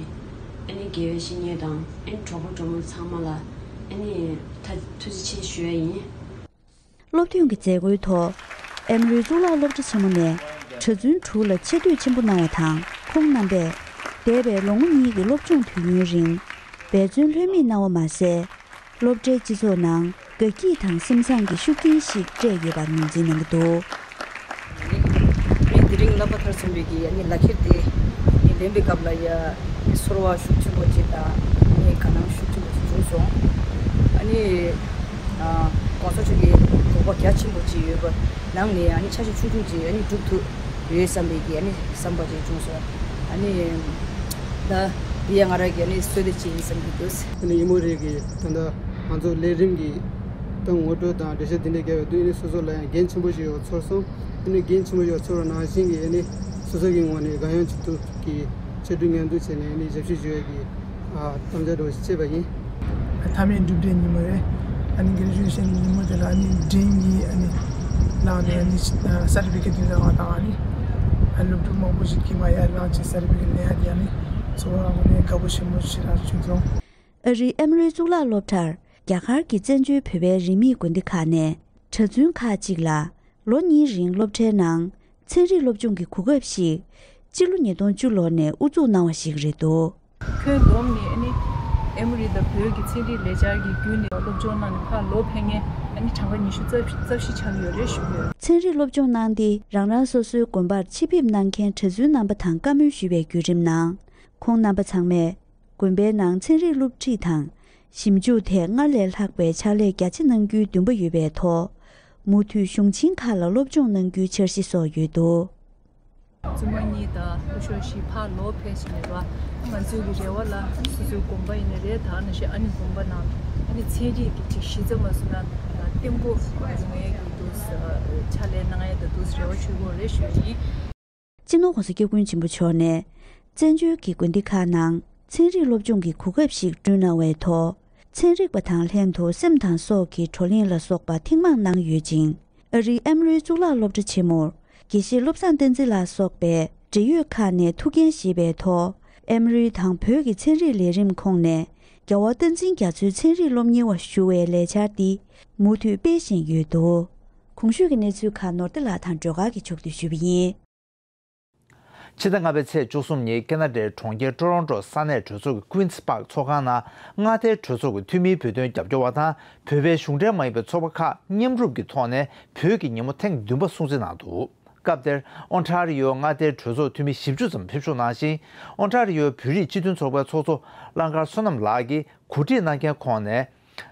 ཨ་ནི་དགེ་བའི་བཤེས་གཉེན་དང་ཨ་ནི་གྲོགས་པོ་གྲོགས་མོ་ཚང་མ་ལ་ཨ་ནི་ད་ཐུགས་རྗེ་ཆེ་ཞུ་ཡ་ཡིན། སློབ་ཐོན་གྱི་མཛད་སྒོའི་ཐོག་ཨེམ་རིའི་གཙུག་ལག་སློབ་གྲྭ་ཆེན་མོ་ནས་གྲྭ་བཙུན་དྲུག་ལ་ཆེ་བསྟོད་ཆེན་པོ་གནང་བ་དང་། ཁོང་རྣམ་པས་འདས་པའི་ལོ་ངོ་གཉིས་ཀྱི་སློབ་སྦྱོང་དུས་ཡུན་རིང་འབད་བརྩོན་ལྷོད་མེད་གནང་བ་མ་ཟད། སློབ་གྲྭའི་སྤྱི་ཚོགས་ནང་དགའ་སྐྱིད་དང་སེམས་བཟང་གི་ཤུགས་རྐྱེན་ཞིག་སྤྲད་ཡོད་པར་ངོས་འཛིན་གནང་གི་འདུག་ཨ་ནི་དེ་རིང་བསླབ་པ་མཐར་སོན་པའི་གི་ཨ་ནི་ལག་ཁྱེར་དེ་ཨ་ནི་ལེན་པའི་སྐབས་ལ་ཡ་ཚོར་བ་ཤུགས་ཆེན་པོ་ཅིག་དང་ཨ་ནི་དགའ་སྣང་ཤུགས་ཆེན་པོ་ཅིག་བྱུང་སོང་། ཨ་ནི་ཨ་གོང་ས་མཆོག་གི་དགོངས་པ་རྒྱ་ཆེན་པོ་ཅིག་ཡོད་པ་ནང་ནས་ཨ་ནི་ཆ་ཤས་ཆུང་ཆུང་ཅིག་ཨ་ནི་སྒྲུབ་ཐུབ་ཡོད་བསམ་པའི་གི་ཨ་ནི་བསམ་པ་ཅིག་བྱུང་སོང་། ཨ་ནི་ད་འདི་ཡ་ང་རང་གི་ཨ་ནི་བསོད་བདེ་ཅིག་ཡིན་བསམ་གྱི་འདུག་ཨ་ནི་ཡིན་མོ་རེད་གི་ད་ལྟ་ང་ཚོ་ལས་རིམ་གྱི་ད་ངོ་སྤྲོད་དང་འགྲེལ་བཤད་འདི་འདྲ་བརྒྱབ་ཡོད་དུས་ཨ་ནི་སོ་སོ་ལ་ཡང་འགན་ཆེན་པོ་ཞིག་ཡོད་ཚོར་སོང་། ཨ་ནི་འགན་ཆེན་པོ་ཞིག་ཡོད་ཚོར་བ་ནང་བཞིན་གྱི་ཨ་ནི་སོ་སོ་གི་ངོས་ནས་གང་ཡོང་ཅི་ཐུབ་ཀྱི་ཆེད་དུ་ངལ་འདུག་བྱས་ནས་ཨ་ནི་ཞབས་ཕྱི་ཞུ་ཡ་གི་ཨ་དམ་བཅའ་འདྲ་བོ་ཞིག་བྱས་པ་ཡིན། མཐའ་མའི་གྲུབ་འབྲས་ཉིན་མོ་རེད། ཨ་ནི་གྲུབ་འབྲས་ཉིན་མོ་དེ་ལ་ཨ་ནི་འབྲིང་གི་ཨ་ནི་ལངས་ནས་ཨ་ནི་སར་ཊི་ཕི་ཀེཊ་དེ་ལེན་པ་དང་ཨ་ནི་སློབ་ཕྲུག་མང་པོ་ཞིག་གིས་མ་ཡར་ལངས་བྱས་སར་ཊི་ཕི་ཀེཊ་ལེན་ཡ་དེ་ཨ་ནི་ཚོར་བ་ངོ་ནས་དགའ་པོ་ཞེ་པོ་ཞིག་རང་བྱུང་སོང་། ཨ་རིའི་ཨེམ་རིའི་གཙུག་ལག་སློབ་གྲྭར་རྒྱ་གར་གྱི་བཙན་བྱོལ་བོད་པའི་རིས་མེད་དགོན་སྡེ་ཁག་ནས་གྲྭ་བཙུན་ཁག་ཅིག་ལ་ལོ་གཉིས་རིང་སློབ་གྲྭའི་ནང་ཚན་རིག་སློབ་སྦྱོང་གི་གོ་སྐབས་ཤིག་སྤྱི་ལོ་ཉིས་སྟོང་བཅུ་ལོ་ནས་དབུ་འཛུགས་གནང་བ་ཞིག་རེད་འདུག་ཁྱོན་བསྡོམས་ནས་ཨ་ནི་ཨེམ་རི་དང་བོད་ཀྱི་ཚན་རིག་ལས་འཆར་གྱི་བརྒྱུད་ནས་སློབ་སྦྱོང་གནང་ནས་ཕར་ལོག་ཕེབས་མཁན་ཨ་ནི་གྲངས་ཀ་ཉི་ཤུ་རྩ་བཞི་ཆགས་ཀྱི་ཡོད་རེད་ཞུ་གི་ཡོད། ཚན་རིག་སློབ་སྦྱོང་གནང་སྟེ་རང་རང་སོ་སོའི་དགོན་པར་ཆེད་ཕེབས་གནང་མཁན་གྲྭ་བཙུན་རྣམ་པ་དང་བཀའ་མོལ་ཞུས་པའི་བརྒྱུད་རིམ་ནང་། ཁོང་རྣམ་པ་ཚང་མས་དགོན་པའི་ནང་ཚན་རིག་སློབ་ཁྲིད་དང་ཞིབ་འཇུག་ཐད་སྔར་ལས་ལྷག་པའི་ཕྱག་ལས་རྒྱ་ཆེ་གནང་རྒྱུའི་འདུན་པ་ཡོད་པའི་ཐོག་མུ་མཐུད་གཞུང་ཆེན་ཁག་ལ་སློབ་སྦྱོང་གནང་རྒྱུའི་འཆར་གཞི་སོགས་ཡོད་འདུག་བཙུན་མ་གཉིས་དང་སྐུ་ཞབས་བཞི་ཕར་ལོག་ཕེབས་ཕྱིན་ནས་ར་ང་ཚོའི་གི་རེ་བ་ལ་སོ་སོའི་དགོན་པ་ཡིན་ན་རེད། ད་ནང་བཞིན་ཨ་ནི་དགོན་པ་ནང་ཨ་ནི་ཚན་རིག་གི་ཅིག་གཞི་རྩ་མ་བཟུང་ན་བརྟན་པོ་ཡོང་ཡས་ཀྱི་འདུག་ཕྱག་ལས་གནང་ཡས་ད་འདུག་རེ་བ་ཞུ་དགོས་རེད་ཞུ་ཡིན། སྤྱི་ནོར་༸གོང་ས་༸སྐྱབས་མགོན་ཆེན་པོ་མཆོག་ནས་བཙན་བྱོལ་གྱི་དགོན་སྡེ་ཁག་ནང་ཚན་རིག་སློབ་སྦྱོང་གི་གོ་སྐབས་ཤིག་བསྐྲུན་གནང་བའི་ཐོག་ཚན་རིག་པ་དང་ལྷན་དུ་སེམས་དང་སྲོག་གི་བགྲོ་གླེང་ལ་སོགས་པ་ཐེངས་མང་གནང་ཡོད་ཅིང་། ཨ་རིའི་ཨེམ་རིའི་གཙུག་ལག་སློབ་གྲྭ་ཆེན་མོར་དགེ་བཤེས་བློ་བཟང་བསྟན་འཛིན་ལགས་སོགས་པའི་འབྲེལ་ཡོད་ཁག་ནས་ཐུགས་འགན་བཞེས་པའི་ཐོག་ཨེམ་རི་དང་བོད་ཀྱི་ཚན་རིག་ལས་རིམ་ཁོངས་ནས་རྒྱལ་བ་བསྟན་འཛིན་རྒྱ་མཚོའི་ཚན་རིག་སློབ་གཉེར་བ་ཞུ་བའི་ལས་འཆར་འདི་མུ་མཐུད་སྤེལ་བཞིན་ཡོད་འདུག་གོང་ཞུས་ཀྱི་གནས་ཚུལ་ཁག་ནོར་བདེ་ལགས་དང་སྒྲོལ་དཀར་གྱིས་ཕྱོགས་བསྡུས་ཞུས་པ་ཡིན། ཕྱི་ཟླ་ལྔ་པའི་ཚེས་བཅུ་གསུམ་ཉིན་ཁེ་ན་ཌའི་གྲོང་ཁྱེར་ཀྲོ་རོན་ཀྲོ་ས་གནས་གྲོས་ཚོགས་ཀྱི་Queen's Park ཚོགས་ཁང་ནང་མངའ་སྡེའི་གྲོས་ཚོགས་ཀྱི་འཐུས་མིའི་བོད་དོན་རྒྱབ་སྐྱོར་བ་དང་བོད་པའི་གཞུང་འབྲེལ་མ་ཡིན་པའི་ཚོགས་པ་ཁག་མཉམ་རུབ་ཀྱི་ཐོག་ནས་བོད་ཀྱི་ཉིན་མོ་ཐེངས་བདུན་པ་སྲུང་བརྩི་གནང་འདུག་སྐབས་དེར་ཨོན་ཊ་རི་ཡོ་མངའ་སྡེའི་གྲོས་ཚོགས་འཐུས་མི་བཞི་བཅུ་ཙམ་ཕེབས་ཞུགས་གནང་ཞིང་། ཨོན་ཊ་རི་ཡོ་བོད་རིགས་སྤྱི་མཐུན་ཚོགས་པའི་ཚོགས་གཙོ་གླང་དཀར་བསོད་ནམས་ལགས་ཀྱིས་གོ་སྒྲིག་གནང་མཁན་ཁོངས་ནས།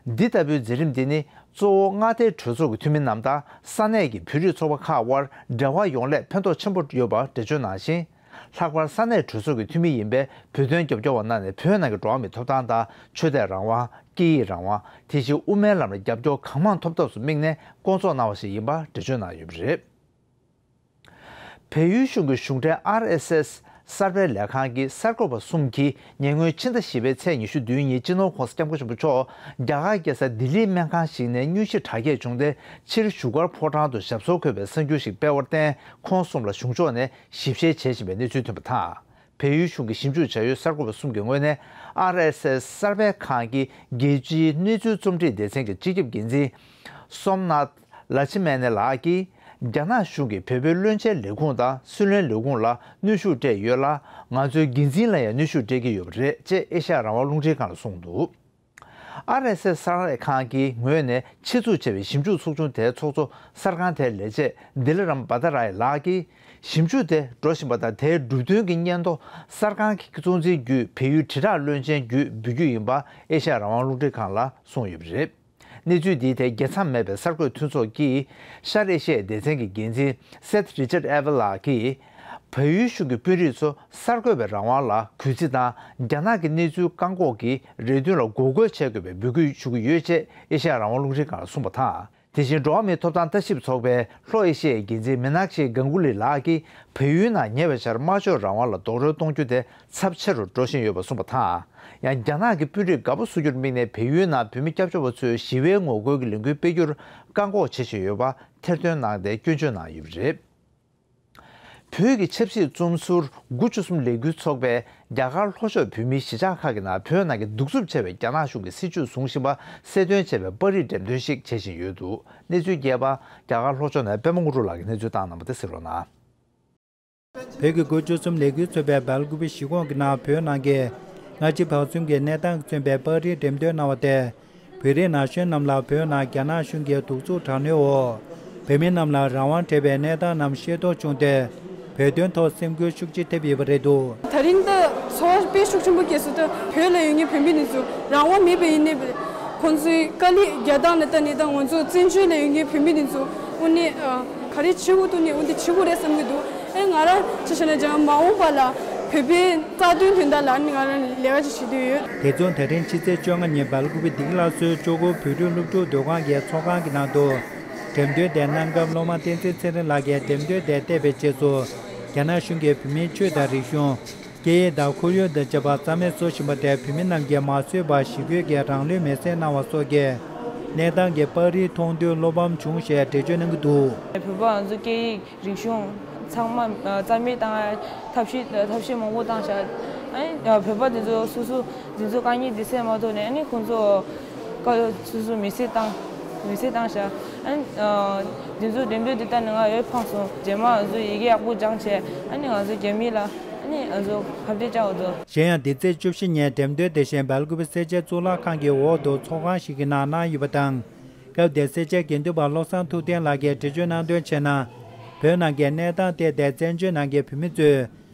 འདི་ལྟ་བུའི་མཛད་རིམ་འདི་ནི་གཙོ་བོ་མངའ་སྡེའི་གྲོས་ཚོགས་ཀྱི་འཐུས་མི་རྣམས་དང་ས་གནས་ཀྱི་བོད་རིགས་ཚོགས་པ་ཁག་དབར་འབྲེལ་བ་ཡོང་སླད་ཕན་ཐོགས་ཆེན་པོ་ཡོད་པ་འགྲེལ་བརྗོད་གནང་ཞིང་། ལྷག་པར་ས་གནས་གྲོས་ཚོགས་ཀྱི་འཐུས་མི་ཡིན་པས་བོད་དོན་རྒྱབ་སྐྱོར་བ་རྣམས་ནས་བོད་ནང་གི་འགྲོ་བ་མིའི་ཐོབ་ཐང་དང་ཆོས་དད་རང་དབང་། སྐད་ཡིག་རང་དབང་། དེ་བཞིན་དབུ་མའི་ལམ་ལ་རྒྱབ་སྐྱོར་གང་མང་ཐོབ་ཐབས་སུ་དམིགས་ནས་སྐོང་ཚོགས་གནང་བ་ཞིག་ཡིན་པ་འགྲེལ་བརྗོད་གནང་ཡོད་པ་རེད། བལ་ཡུལ་གཞུང་གི་གཞུང་འབྲེལ་ཨར་ཨེས་ཨེས་གསར་སྤེལ་ལས་ཁང་གིས་གསར་འགོད་པ་གསུམ་གྱིས་ཉེ་སྔོན་ཕྱི་ཟླ་བཞི་པའི་ཚེས་ཉི་ཤུ་བདུན་ཉིན་སྤྱི་ནོར་༸གོང་ས་༸སྐྱབས་མགོན་ཆེན་པོ་མཆོག་རྒྱ་གར་རྒྱལ་ས་ལྡི་ལིའི་སྨན་ཁང་ཞིག་ནས་མངོན་ཤེས་དྲག་སྐྱེད་བྱུང་སྟེ་ཕྱིར་བཞུགས་སྒར་ཕོ་བྲང་དུ་ཞབས་སོར་འཁོད་པའི་གསར་འགྱུར་ཞིག་སྤེལ་བར་བརྟེན། ཁོང་གསུམ་ལ་གཞུང་ཕྱོགས་ནས་ཞིབ་བཤེར་བྱེད་བཞིན་པའི་གནས་ཚུལ་ཐོན་པ་དང་། བལ་ཡུལ་གཞུང་གི་ཞིབ་འཇུག་བྱ་ཡུལ་གསར་འགོད་པ་གསུམ་གྱི་ངོས་ནས་ཨར་ཨེས་ཨེས་གསར་སྤེལ་ཁང་གི་རྒྱལ་སྤྱིའི་གནས་ཚུལ་རྩོམ་སྒྲིག་སྡེ་ཚན་གྱི་སྤྱི་ཁྱབ་འགན་འཛིན་སོམ་ནཱཐ་ལ་ཆི་མེ་ནེ་ལགས་ཀྱིས། རྒྱ་ནག་གཞུང་གིས་བོད་པའི་བློན་ཆེན་ལས་ཁུངས་དང་སྲིད་བློན་ལས་ཁུངས་ལ་གནོན་ཤུགས་སྤྲད་ཡོད་ལ། ང་ཚོའི་འགན་འཛིན་ལ་ཡང་གནོན་ཤུགས་སྤྲད་ཀྱི་ཡོད་པ་རེད་ཅེས་ཨེ་ཤ་ཡ་རང་དབང་རླུང་འཕྲིན་ཁང་ལ་གསུངས་འདུག་ཨར་ཨེས་ཨེས་གསར་སྤེལ་ཁང་གི་ངོས་ནས་ཆེད་འཛུགས་བྱས་པའི་ཞིབ་འཇུག་ཚོགས་ཆུང་དེའི་ཚོགས་གཙོ་གསར་ཁང་དེའི་ལས་བྱེད་དི་ལི་རམ་བྷ་ད་རའི་ལགས་ཀྱིས། ཞིབ་འཇུག་དེ་འགྲོ་བཞིན་པ་དང་དེའི་གྲུབ་དོན་གྱི་སྙན་ཐོ་གསར་ཁང་གི་གཙོ་འཛིན་བརྒྱུད་བལ་ཡུལ་དྲིལ་བསྒྲགས་བློན་ཆེན་བརྒྱུད་འབུལ་རྒྱུ་ཡིན་པ་ཨེ་ཤ་ཡ་རང་དབང་རླུང་འཕྲིན་ཁང་ལ་གསུངས་ཡོད་པ་རེད། གནས་ཚུལ་འདིའི་ཐད་རྒྱལ་མཚམས་མེད་པའི་གསར་འགོད་མཐུན་ཚོགས་ཀྱིས་ཤར་ཨེ་ཤི་ཡའི་སྡེ་ཚན་གྱི་འགན་འཛིན་སེཐ་རི་ཅར་ཨེ་ཝེལ་ལགས་ཀྱིས། བལ་ཡུལ་གཞུང་གི་དཔོན་རིགས་ཚོ་གསར་འགོད་པའི་རང་དབང་ལ་གུས་བརྩི་དང་རྒྱ་ནག་གི་གནས་ཚུལ་བཀག་འགོག་གི་རེ་འདུན་ལ་འགོག་རྒོལ་བྱེད་དགོས་པའི་འབོད་སྐུལ་ཞུ་གི་ཡོད་ཅེས་ཨེ་ཤ་ཡ་རང་དབང་རླུང་འཕྲིན་ཁང་ལ་གསུངས་པ་དང་། དེ་བཞིན་འགྲོ་བ་མིའི་ཐོབ་ཐང་ལྟ་ཞིབ་ཚོགས་པའི་ལྷོ་ཨེ་ཤི་ཡའི་འགན་འཛིན་མི་ནག་ཤི་གང་གུ་ལི་ལགས་ཀྱིས་བལ་ཡུལ་ནང་ཉེ་བའི་ཆར་སྨྲ་བརྗོད་རང་དབང་ལ་རྡོག་རོལ་གཏོང་རྒྱུ་དེ་ཚབས་ཆེ་རུ་འགྲོ་བཞིན་ཡོད་པ་གསུངས་པ་དང་ ཡང་རྒྱ་ནག་གི་དཔོན་རིགས་དགའ་པོ་བཟོ་རྒྱུར་དམིགས་ནས་བལ་ཡུལ་ནང་བོད་མི་སྐྱབས་བཅོལ་བ་ཚོས་ཞི་བའི་ངོ་རྒོལ་གྱི་ལས་འགུལ་སྤེལ་རྒྱུར་བཀག་འགོག་བྱེད་བཞིན་ཡོད་པ་ཐེར་འདོན་གནང་སྟེ་སྐྱོན་བརྗོད་གནང་ཡོད་པ་རེད། བོད་ཀྱི་ཆབ་སྲིད་བཙོན་ཟུར་དགུ་བཅུ་གསུམ་ལས་འགུལ་ཚོགས་པས་རྒྱ་གར་ལྷོ་ཕྱོགས་བོད་མིའི་གཞིས་ཆགས་ཁག་གི་ནང་བོད་ནང་གི་གདུག་རྩུབ་ཆེ་བའི་རྒྱ་ནག་གཞུང་གི་སྲིད་བྱུས་བཟུང་བཞིན་པ་གསལ་སྟོན་བྱས་པའི་པར་རིས་འགྲེམས་སྟོན་ཞིག་བྱེད་བཞིན་ཡོད་འདུག་གནས་ཚུལ་རྒྱས་པ་རྒྱ་གར་ལྷོ་ཕྱོགས་ནས་པད་མ་དངོས་གྲུབ་ལགས་ཀྱིས་གནས་ཚུལ་བཏང་གནང་བ་དེ་གསན་རོགས་གནང་། བོད་ཀྱི་དགུ་བཅུ་གསུམ་ལས་འགུལ་ཚོགས་པས་སྦེལ་ཀོབ་གཞིས་ཁོངས་ཀྱི་ནང་བོད་ནང་གི་སྔ་ཕྱི་བར་གསུམ་གྱི་གནས་སྟངས་ཀྱིས་མཚོན་པའི་པར་རིས་འགྲེམས་སྟོན་གནང་བ་དེ། བོད་རིགས་ན་གཞོན་རྣམས་ལ་བོད་ནང་རྒྱ་ནག་གཞུང་གིས་གདུག་རྩུབ་དྲག་གནོན་འོག་བོད་མི་རྣམས་ལ་རང་དབང་བྲལ་བའི་གནས་སྟངས་རྣམས་ཤེས་རྟོགས་བྱུང་སྟེ། བོད་དོན་ཐོག་སེམས་འགུལ་ཤུགས་ཆེ་ཐེབས་ཡོད་པ་རེད་འདུག། ད་རིང་ད་ཚོར་བ་དཔེ་ཤུགས་ཆེན་པོ་སྐྱེས་སོང་། ད་བོད་ལ་ཡོད་མཁན་བོད་མི་འདི་ཚོ་རང་དབང་མེད་པ་ཡིན་ནའི་ཁོང་ཚོའི་དཀའ་ལས་རྒྱག་སྟངས་ལ་ལྟ་ནས་ད་ང་ཚོ་བཙན་བྱོལ་ལ་ཡོད་མཁན་བོད་མི་འདི་ཚོ་དངོས་གནས་ག་རེ་བྱེད་དགོས་འདུག་ནས་འོ་འདི་བྱེད་དགོས་རེད་བསམ་གྱི་འདུག། ཨེ་ང་རང་ཅི་བྱས་ན་ཅང་མ་འོངས་པ་ལ་བོད་པའི་རྩ་དོན་དོན་དག་ལ་ནི་ང་རང་ལས་ཀ་ཅིག་བྱེད་འདོད་ཡོད། དེ་མཚུངས་ད་རིང་ཕྱི་ཚེས་བཅོ་ལྔ་ཉིན་སྦེལ་ཀོབ་ལྡི་ལི་ལ་སོའི་ལྕོག་གུ་བོད་ཕྲུག་སློབ་ཕྲུག་སྡོད་ཁང་གི་ཚོགས་ཁང་གི་ནང་དུ་འགྲེམས་སྟོན་དེ་གནང་སྐབས་སློབ་མ་བསྟན་འཛིན་ཚེ་རིང་ལགས་ཀྱིས་འགྲེམས་སྟོན་དེ་བལྟས་པའི་རྗེས་སུ་རྒྱ་ནག་གཞུང་གིས་བོད་མིའི་ཆོས་དང་རིག་གཞུང་། སྐད་ཡིག་དང་ཁོར་ཡུག་དང་བཅས་པ་རྩ་མེད་བཟོ་བཞིན་པ་དེ་བོད་མི་རྣམས་ཀྱིས་མ་བཟོད་པར་ཞི་རྒོལ་གྱིས་རང་ལུས་མེར་སྲེག་གནང་བ་སོགས་ཀྱི་གནས་སྟངས་ཀྱི་པར་རིས་མཐོང་དུས་བློ་ཕམ་བྱུང་ཞེས་འགྲེལ་བརྗོད་གནང་གི་འདུག། བོད་པ་ང་ཚོ་སྐད་ཡིག་རིག་གཞུང་ཚང་མ་རྩ་མེད་བཏང་ཡ་ཐབས་ཤེས་ཐབས་ཤེས་མང་པོ་བཏང་ཤག། ཨ་ནི་བོད་པ་དེ་ཚོ་སོ་སོ་དེ་ཚོ་དཀའ་ངལ་དེ་སེལ་མ་ཐུབ་ནས་ཨ་ནི་ཁོང་ཚོ་སོ་སོ་མེར་སྲེག་བཏང་མེར་སྲེག་བཏང་ཤག། ཨ་ནི་དེ་ཚོ་འགྲེམས་སྟོན་དེ་ལྟ་ནས་ང་འོས་འཕངས་སོང་། རྗེས་མ་ང་ཚོ་ཡི་གེ་ཡག་པོ་སྦྱངས་བྱས་ཨ་ནི་ང་ཚོ་རྒྱ་མི་ལ་ཨ་ནི་ང་ཚོ་ཁ་གཏད་བཅག་འོ་ཚོ། གཞན་ཡང་འདི་ཚེས་བཅུ་བཞི་ཉིན་འགྲེམས་སྟོན་དེ་བཞིན་སྦེལ་ཀོབ་སེར་བྱེས་གཙུག་ལག་ཁང་གི་འོག་ཏུ་ཚོགས་ཁང་ཞིག་གི་ནང་གནང་ཡོད་པ་དང་། སྐབས་དེར་སེར་བྱེས་དགེ་འདུན་པ་བློ་བཟང་ཐུབ་བསྟན་ལགས་ཀྱིས་འགྲེལ་བརྗོད་གནང་དོན་བྱས་ན། བོད་ནང་གི་གནས་སྟངས་བལྟས་ཏེ་བཙན་བྱོལ་ནང་གི་བོད་མི་ཚོས་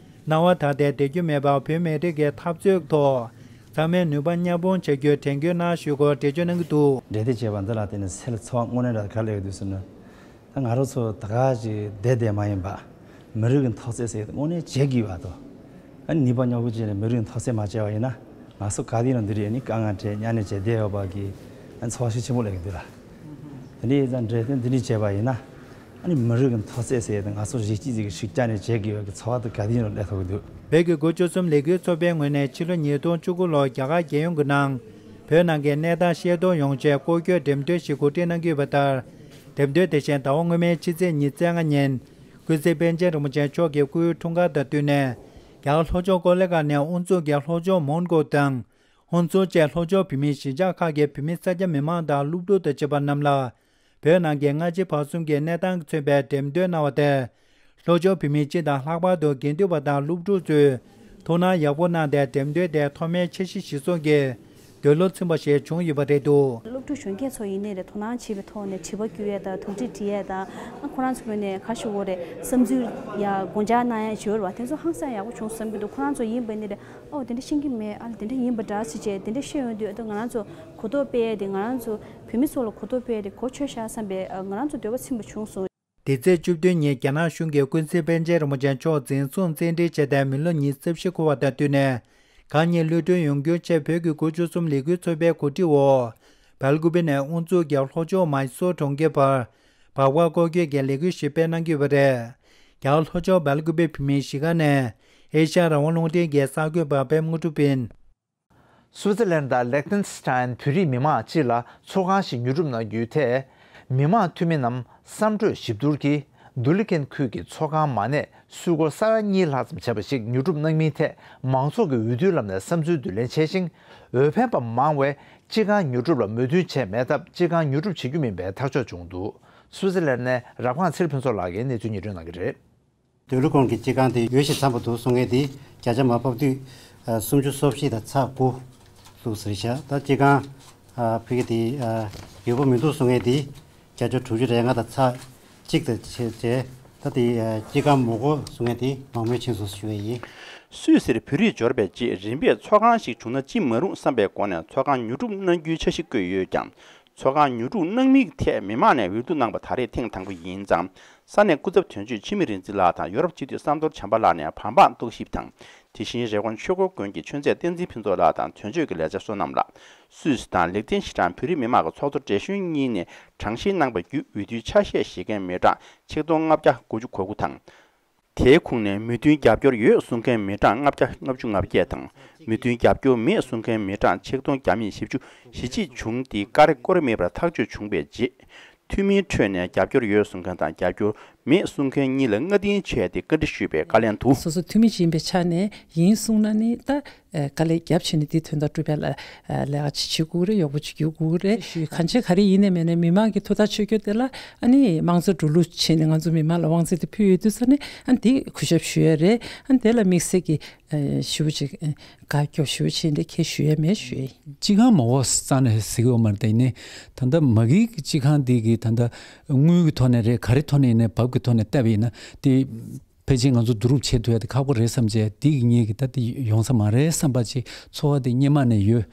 སྣང་བ་དག་སྟེ་བསྡད་རྒྱུ་མེད་པར་བོད་མི་རིགས་ཀྱི་འཐབ་རྩོད་ཐོག་ཚང་མས་ནུས་པ་མཉམ་སྤུངས་བྱ་རྒྱུའི་དྲན་སྐུལ་གནང་ཞུ་སྐོར་འགྲེལ་བརྗོད་གནང་གི་འདུག། འགྲེལ་བརྡ་བྱས་པ་འདི་ལ་བརྟེན་ནས་སེལ་ཚོར་བ་དངོས་གནས་ར་ག་རེ་ཡོད་འདུག་ཟེར་ན། ད་ང་རང་ཚོ་ད་ག་ཅིག་བསྡད་བསྡད་མ་ཡིན་པ། མི་རིགས་ཀྱི་འཐབ་རྩོད་ཟེར་ཡ་དེ་དངོས་གནས་བྱེད་དགོས་པ་དང་། ཨ་ནི་ནུས་པ་མཉམ་སྤུངས་བྱས་ནས་མི་རིགས་འཐབ་རྩོད་མ་བྱས་པ་ཡིན་ན། ང་ཚོ་ག་དུས་ཡིན་ན་འདི་རེད་ནི་དཀའ་ངལ་འཕྲད་གཉའ་གནོན་བྱས་བསྡད་ཡོད་པ་གི་ཨ་ནི་ཚོར་བ་ཤུགས་ཆེན་པོ་སླེབས་ཀྱི་འདུག་ལ། དེ་འདྲ་ཡིན་ཙང་འབྲེལ་ཐོན་འདི་འདྲ་བྱས་པ་ཡིན་ན། ཨ་ནི་མི་རིགས་ཀྱི་འཐབ་རྩོད་ཟེར་ཡ་དེ་ང་ཚོ་གཞིས་བྱེས་ཀྱི་ཤུགས་རྐྱེན་ནས་བྱེད་དགོས་པ་གི་ཚོར་བ་དེ་ག་དུས་ཡིན་ན་སླེབས་ཐུབ་ཀྱི་འདུག། བོད་ཀྱི་དགུ་བཅུ་གསུམ་ལས་འགུལ་ཚོགས་པའི་ངོས་ནས་ཕྱི་ལོ་ཉིས་སྟོང་བཅུ་དགུ་ལོར་རྒྱ་གར་རྒྱལ་ཡོངས་ཀྱི་ནང་བོད་ནང་གི་གནས་སྟངས་ཤེས་རྟོགས་ཡོང་ཆེད་སྐོར་སྐྱོད་འགྲེམས་སྟོན་ཞིག་གོ་སྒྲིག་གནང་གི་ཡོད་པ་ལྟར། འགྲེམས་སྟོན་དེ་བཞིན་ཟླ་བ་སྔོན་མའི་ཕྱི་ཚེས་ཉི་ཤུ་རྩ་ལྔ་ཉིན་ཀུན་གཟིགས་པཎ་ཆེན་རིན་པོ་ཆེ་མཆོག་གི་སྐུའི་འཁྲུངས་སྐར་དང་བསྟུན་ནས་རྒྱ་གར་ལྷོ་ཕྱོགས་ཀོ་ལི་གྷལ་ནས་དབུ་འཛུགས་ཀྱིས་ལྷོ་ཕྱོགས་མོན་གྷོ་དང་། ཧུན་སུར་བཅས་ལྷོ་ཕྱོགས་བོད་མིའི་གཞིས་ཆགས་ཁག་གི་བོད་མི་ས་སྐྱ་མི་མང་དང་སློབ་ཕྲུག་དང་བཅས་པ་རྣམས་ལ། བོད་ནང་གི་སྔ་ཕྱི་བར་གསུམ་གྱི་གནས་སྟངས་ཀྱིས་མཚོན་པའི་འགྲེམས་སྟོན་གནང་བ་དེ། ལྷོ་ཕྱོགས་བོད་མི་སྤྱི་དང་ལྷག་པར་དུ་དགེ་འདུན་པ་དང་སློབ་ཕྲུག་ཚོས་ཐུགས་སྣང་ཡག་པོ་གནང་སྟེ་འགྲེམས་སྟོན་དེ་ཐོག་མའི་འཆར་གཞི་གཞིར་བཟུང་གིས་འདོད་བློ་ཚིམ་པ་ཞིག་བྱུང་ཡོད་པ་རེད་འདུག། སློབ་ཕྲུག་གཞོན་སྐྱེས་ཚོ་ཡིན་ནའི་རེད། དོ་སྣང་བྱེད་པའི་ཐོག་ནས་དྲི་བ་བསྐྱུར་ཡས་དང་ཐུགས་འདྲི་དྲི་ཡས་དང་ཨ་ཁོ་རང་ཚོའི་ངོས་ནས་ག་ཞུ་དགོས་རེད། བསམ་ཚུལ་ཡ་དགོངས་འཇགས་གནང་ཡས་བྱོས་ར་བ་དེ་ཚོ་ཧང་སང་ཡག་པོ་བྱུང་བསམ་གྱི་འདུག། ཁོ་རང་ཚོ་ཡིན་པ་ནི་རེད། ཨོ་དེ་འདྲ་ཤེས་ཀྱི་མེད། ཨ་ལ་དེ་འདྲ་ཡིན་པ་འདྲ་ཟེར་བྱས་དེ་འདྲ་བཤད་ཡོང་དུས་ཨ་ད་ང་རང་ཚོ་གོ་རྟོགས་སྤེལ་ཡས་དེ་ང་རང་ཚོ་བོད་མི་ཚོ་ལ་གོ་རྟོགས་སྤེལ་ཡས་དེ་གོ་ཆོད་ཤག་བསམ་པའི་ཨ་ང་རང་ཚོ་འདོད་པ་ཚིམ་པ་བྱུང་སོང་། འདི་ཚེས་བཅུ་བདུན་ཉིན་རྒྱ་ནག་གཞུང་གིས་ཀུན་གཟིགས་པཎ་ཆེན་རིན་པོ་ཆེ་མཆོག་འཛིན་བཟུང་བཙན་ཁྲིད་བྱས་ཏེ་མི་ལོ་ཉི་ཤུ་རྩ་བཞི་འཁོར་བ་དང་བསྟུན་ནས་གང་ཉིད་གློད་གྲོལ་ཡོང་རྒྱུའི་ཆེད་བོད་ཀྱི་དགུ་བཅུ་གསུམ་ལས་འགུལ་ཚོགས་པའི་གོ་སྒྲིག་འོག་སྦེལ་ཀུ་པེ་ནས་དབུ་འཛུགས་ཀྱིས་ལྷོ་ཕྱོགས་མཱི་སོར་གྲོང་ཁྱེར་བར་བར་བར་སྐོར་སྐྱོད་ཀྱི་ལས་འགུལ་ཞིག་སྤེལ་གནང་གི་ཡོད་པ་རེད། རྒྱ་གར་ལྷོ་ཕྱོགས་སྦེལ་ཀུ་པེ་བོད་མིའི་གཞིས་ཀ་ནས་ཨེ་ཤ་ཡ་རང་དབང་རླུང་འཕྲིན་གྱི་གསར་འགོད་པ་པད་མ་དངོས་གྲུབ་ཡིན། སུའུ་ཙེར་ལན་དང་ལེག་ཐེན་སི་ཐན་བོད་རིགས་མི་མང་སྤྱི་ལ་ཚོགས་ཁང་ཞིག་ཉོ་སྒྲུབ་གནང་རྒྱུའི་ཐད། མི་མང་འཐུས་མི་རྣམས་བསམ་གྲོས་ཞིབ་བསྡུར་གྱིས་དུ་ལི་ཁན་ཁུལ་གྱི་ཚོགས་ཁང་མ་གནས་སུད་སྒོར་ས་ཡ་གཉིས་ལྷག་ཙམ་བྱས་པ་ཞིག་ཉོ་སྒྲུབ་གནང་མིན་ཐད་མང་ཚོགས་ཀྱི་འོས་བསྡུའི་ལམ་ནས་བསམ་ཚུལ་བསྡུ་ལེན་བྱས་ཤིང་། འོས་འཕེན་པ་མང་བས་སྤྱི་ཁང་ཉོ་སྒྲུབ་ལ་མོས་མཐུན་བྱས་མེད་སྟབས་སྤྱི་ཁང་ཉོ་སྒྲུབ་བྱེད་རྒྱུ་མིན་པའི་ཐག་གཅོད་བྱུང་འདུག། སུའུ་ཙེར་ལན་ནས་རབ་སྒང་ཚེ་རིང་ཕུན་ཚོགས་ལགས་ཀྱིས་གནས་ཚུལ་སྙན་སྒྲོན་གནང་གི་རེད། དུ་ལུ་ཁོང་གི་སྤྱི་ཁང་དེ་ཡོད་ཤེས་ཙམ་པ་འདུག་གསུང་མཁན་དེ་བརྒྱ་ཆ་མར་ཕབ་དུས་སུམ་ཅུ་སོ་བཞི་དང་ཚེག་དགུ་འདུག་ཟེར་ཤག། ད་སྤྱི་ཁང་ཕ་གི་དེ་ཡོད་པ་མི་འདུག་གསུང་མཁན་དེ་བརྒྱ་ཆ་དྲུག་ཅུ་རེ་ལྔ་དང་ཚེག་གཅིག་དང་བྱས་བྱས་ད་དེ་སྤྱི་ཁང་མི་དགོས་གསུང་མཁན་དེ་མང་མོས་ཕྱིན་སོང་ཞུ་བ་ཡིན། སུད་སིར་བོད་རིགས་འབྱོར་པའི་རྗེས་རིམ་པས་ཚོགས་ཁང་ཞིག་བྱུང་ན་ཅི་མ་རུང་བསམ་པའི་སྒོ་ནས་ཚོགས་ཁང་ཉོ་སྒྲུབ་གནང་རྒྱུའི་འཆར་གཞི་བཀོད་ཡོད་ཀྱང་། ཚོགས་ཁང་ཉོ་སྒྲུབ་གནང་མིན་ཐད་མི་མང་ནས་འོས་བསྡུ་གནང་བ་ད་རེས་ཐེངས་དང་པོ་ཡིན་ཙང་། ས་གནས་སྐུ་ཚབ་དོན་གཅོད་འཆི་མེད་རིག་འཛིན་ལགས་དང་ཡོ་རོབ་སྤྱི་འཐུས་ཟམ་གདོང་བྱམས་པ་ལགས་ནས་བར་འཕངས་རྟོག་ཞིབ་དང་། དེ་བཞིན་རི་ཀོན་ཆོས་འཁོར་དགོན་གྱི་ཆོས་མཛད་བསྟན་འཛིན་ཕུན་ཚོགས་ལགས་དང་དོན་གཅོད་ཀྱི་ལས་བྱེད་བསོད་ནམས་ལགས། སུད་སི་དང་ལེག་ཐེན་ཞི་ཁྲང་བོད་རིགས་མི་མང་གི་ཚོགས་གཙོ་བགྲེས་གཞོན་གཉིས་ནས་གྲངས་བཤེར་གནང་པ་བརྒྱུད་འོས་བསྡུའི་ཆ་ཤས་བཞེས་མཁན་མི་གྲངས་ཆིག་སྟོང་ལྔ་བརྒྱ་དགུ་བཅུ་གོ་དགུ་དང་། དེའི་ཁོངས་ནས་མོས་མཐུན་རྒྱབ་སྐྱོར་ཡོད་གསུང་མཁན་མི་གྲངས་ལྔ་བརྒྱ་ལྔ་བཅུ་ང་བརྒྱད་དང་། མོས་མཐུན་རྒྱབ་སྐྱོར་མེད་གསུང་མཁན་མི་གྲངས་ཆིག་སྟོང་བརྒྱ་མེད་བཞི་བཅུ་ཞེ་གཅིག་བྱུང་སྟེ། ཀ་རེ་ཀོ་རེ་མེད་པར་ཐག་གཅོད་བྱུང་བའི་རྗེས། འཐུས་མིའི་ཁྲོད་ནས་རྒྱབ་སྐྱོར་ཡོད་གསུང་མཁན་དང་རྒྱབ་སྐྱོར་མེད་གསུང་མཁན་གཉིས་ལ་སྔ་རྟིང་ཆད་དེ་བཀའ་འདྲི་ཞུས་པའི་བཀའ་ལན་དུ། སོ་སོ་འཐུས་མི་ཅིག་ཡིན་པའི་ཆ་ནས་ཡིན་གསུངས་ན་ནི་ད། ཨེ། དཀའ་ལས་རྒྱབ་བྱས་ནས་དེའི་དོན་དག་སྒྲུབ་ཡ་ལ། ཨེ། ལས་ཀ་ཅིག་བྱེད་དགོས་རེད། ཡག་པོ་ཅིག་བསྒྱུར་དགོས་རེད། གང་ཅི་ག་རེ་ཡིན་ནའི་མིན་ནའི་མི་མང་གི་ཐུགས་ཐག་ཆོད་རྒྱུ་དེ་ལ་ཨ་ནི་དམངས་གཙོ་འགྲོ་ལུགས་བྱས་ནས་ང་ཚོ་མི་མང་ལ་དབང་ཚད་དེ་ཕུལ་ཡོད་དུས་ཙ་ནས་ཨ་ནི་དེ་གུས་ཞབས་ཞུ་ཡ་རེད། ཨ་ནི་དེ་ལ་དམིགས་བསལ་གྱི་ཨེ། ཞུ་ཅིག་ཨེ། དགའ་སྐྱོ་ཞུ་ཅིག་འདི་ཁྱེད་ཞུ་ཡ་མེད་ཞུ་ཡ་ཡིན། སྤྱི་ཁང་མ་འོག་རྩ་ནས་ཟེར་གི་ཡོད་མ་རེད། ད་ཡིན་ནའི་ད་ལྟ་མ་གིའི་སྤྱི་ཁང་འདི་གི་ད་ལྟ་དངུལ་གི་ཐོག་ནས་རེད། ག་རེ་ཐོག་ནས་ཡིན་ནའི་བབ་གི་ཐོག་ནས་བལྟས་པ་ཡིན་ན་དེ་ཕལ་ཆེར་ང་ཚོ་བསྡུ་རུབ་བྱེད་ཐུབ་ཡ་དེ་ཁག་པོ་རེད་བསམ་བྱས། འདི་གི་ངེད་ཀྱི་ད་དེ་ཡོང་ས་མ་རེད་བསམ་པ་ཅིག་ཚོར་བ་དེ་སྔོན་མ་ནས་ཡོད།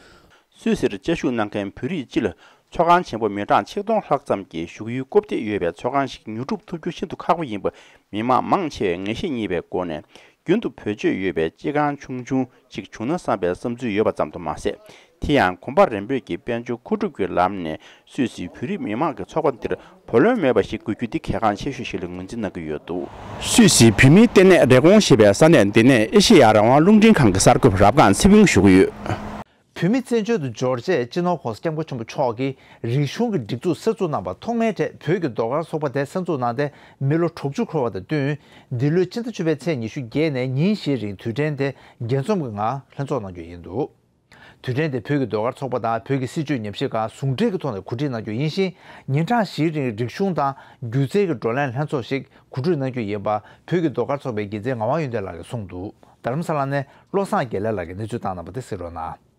སུད་སིར་བཅའ་བཞུགས་གནང་མཁན་བོད་རིགས་སྤྱི་ལ་ཚོགས་ཁང་ཆེན་པོ་མི་གྲངས་ཆིག་སྟོང་ལྷག་ཙམ་གྱིས་བཞུགས་ཡུལ་སྐུབ་སྟེགས་ཡོད་པའི་ཚོགས་ཁང་ཞིག་ཉོ་སྒྲུབ་ཐུབ་རྒྱུ་ཤིན་ཏུ་ཁག་པོ་ཡིན་པ་མི་མང་མང་ཆེ་བས་ངེས་ཤེས་རྙེད་པའི་སྒོ་ནས། རྒྱུན་དུ་བེད་སྤྱོད་ཡོད་པའི་སྤྱི་ཁང་ཆུང་ཆུང་ཅིག་བྱུང་ན་བསམ་པའི་བསམ་ཚུལ་ཡོད་པ་ཙམ་དུ་མ་ཟད། དེ་ཡང་གོམ་པ་རིམ་པས་ཀྱི་དཔལ་འབྱོར་མཁོ་སྒྲུབ་ཀྱི་ལམ་ནས་སུད་སིའི་བོད་རིགས་མི་མང་གི་ཚོགས་པ་འདིར་བུ་ལོན་མེད་པ་ཞིག་དགོས་རྒྱུ་འདི་གལ་འགངས་ཆེ་ཤོས་ཤིག་ལ་ངོས་འཛིན་གནང་གི་ཡོད་འདུག་སུད་སིའི་བོད་མིའི་ལྟེ་གནས་རེབ་གོང་ཞེས་པའི་ས་གནས་འདི་ནས་ཨེ་ཤེ་ཡ་རང་དབང་རླུང་འཕྲིན་ཁང་གི་གསར་འགོད་པ་རབ་སྒང་ཚེ་ཕུན་ཞུ་གི་ཡོད། བོད་མི་བཙན་བྱོལ་དུ་འབྱོར་རྗེས་སྤྱི་ནོར་༸གོང་ས་༸སྐྱབས་མགོན་ཆེན་པོ་མཆོག་གིས་རིག་གཞུང་གི་སྒྲིག་འཛུགས་གསར་འཛུགས་གནང་བ་ཐོག་མའི་གྲས་བོད་ཀྱི་ཟློས་གར་ཚོགས་པ་དེ་གསར་འཛུགས་གནང་སྟེ་མི་ལོ་དྲུག་ཅུ་འཁོར་བ་དང་བསྟུན། འདི་ལོའི་ཕྱི་ཟླ་བཅུ་པའི་ཚེས་ཉི་ཤུ་བརྒྱད་ནས་ཉིན་བཞིའི་རིང་དུས་དྲན་དེ་རྒྱས་འཛོམས་ཀྱི་ངང་ལྷན་ཚོགས་གནང་རྒྱུ་ཡིན་འདུག་དུས་དྲན་དེ་བོད་ཀྱི་ཟློས་གར་ཚོགས་པ་དང་བོད་ཀྱི་སྲིད་བྱུས་ཉམས་ཞིབ་ཁང་ཟུང་འབྲེལ་གྱི་ཐོག་ནས་གོ་སྒྲིག་གནང་རྒྱུ་ཡིན་ཞིང་། ཉིན་གྲངས་བཞིའི་རིང་རིག་གཞུང་དང་སྒྱུ་རྩལ་གྱི་བགྲོ་གླེང་ལྷན་ཚོགས་ཤིག་གོ་སྒྲིག་གནང་རྒྱུ་ཡིན་པ་བོད་ཀྱི་ཟློས་གར་ཚོགས་པའི་འགན་འཛིན་ངག་དབང་ཡོན་ཏན་ལགས་ཀྱིས་གསུངས་འདུག་རྡ་རམ་ས་ལ་ནས་བློ་བཟང་དགེ་ལེགས་ལགས་ཀྱིས་གནས་ཚུལ་བཏང་གནང་བ་དེ་གཟིགས་རོགས་གནང་།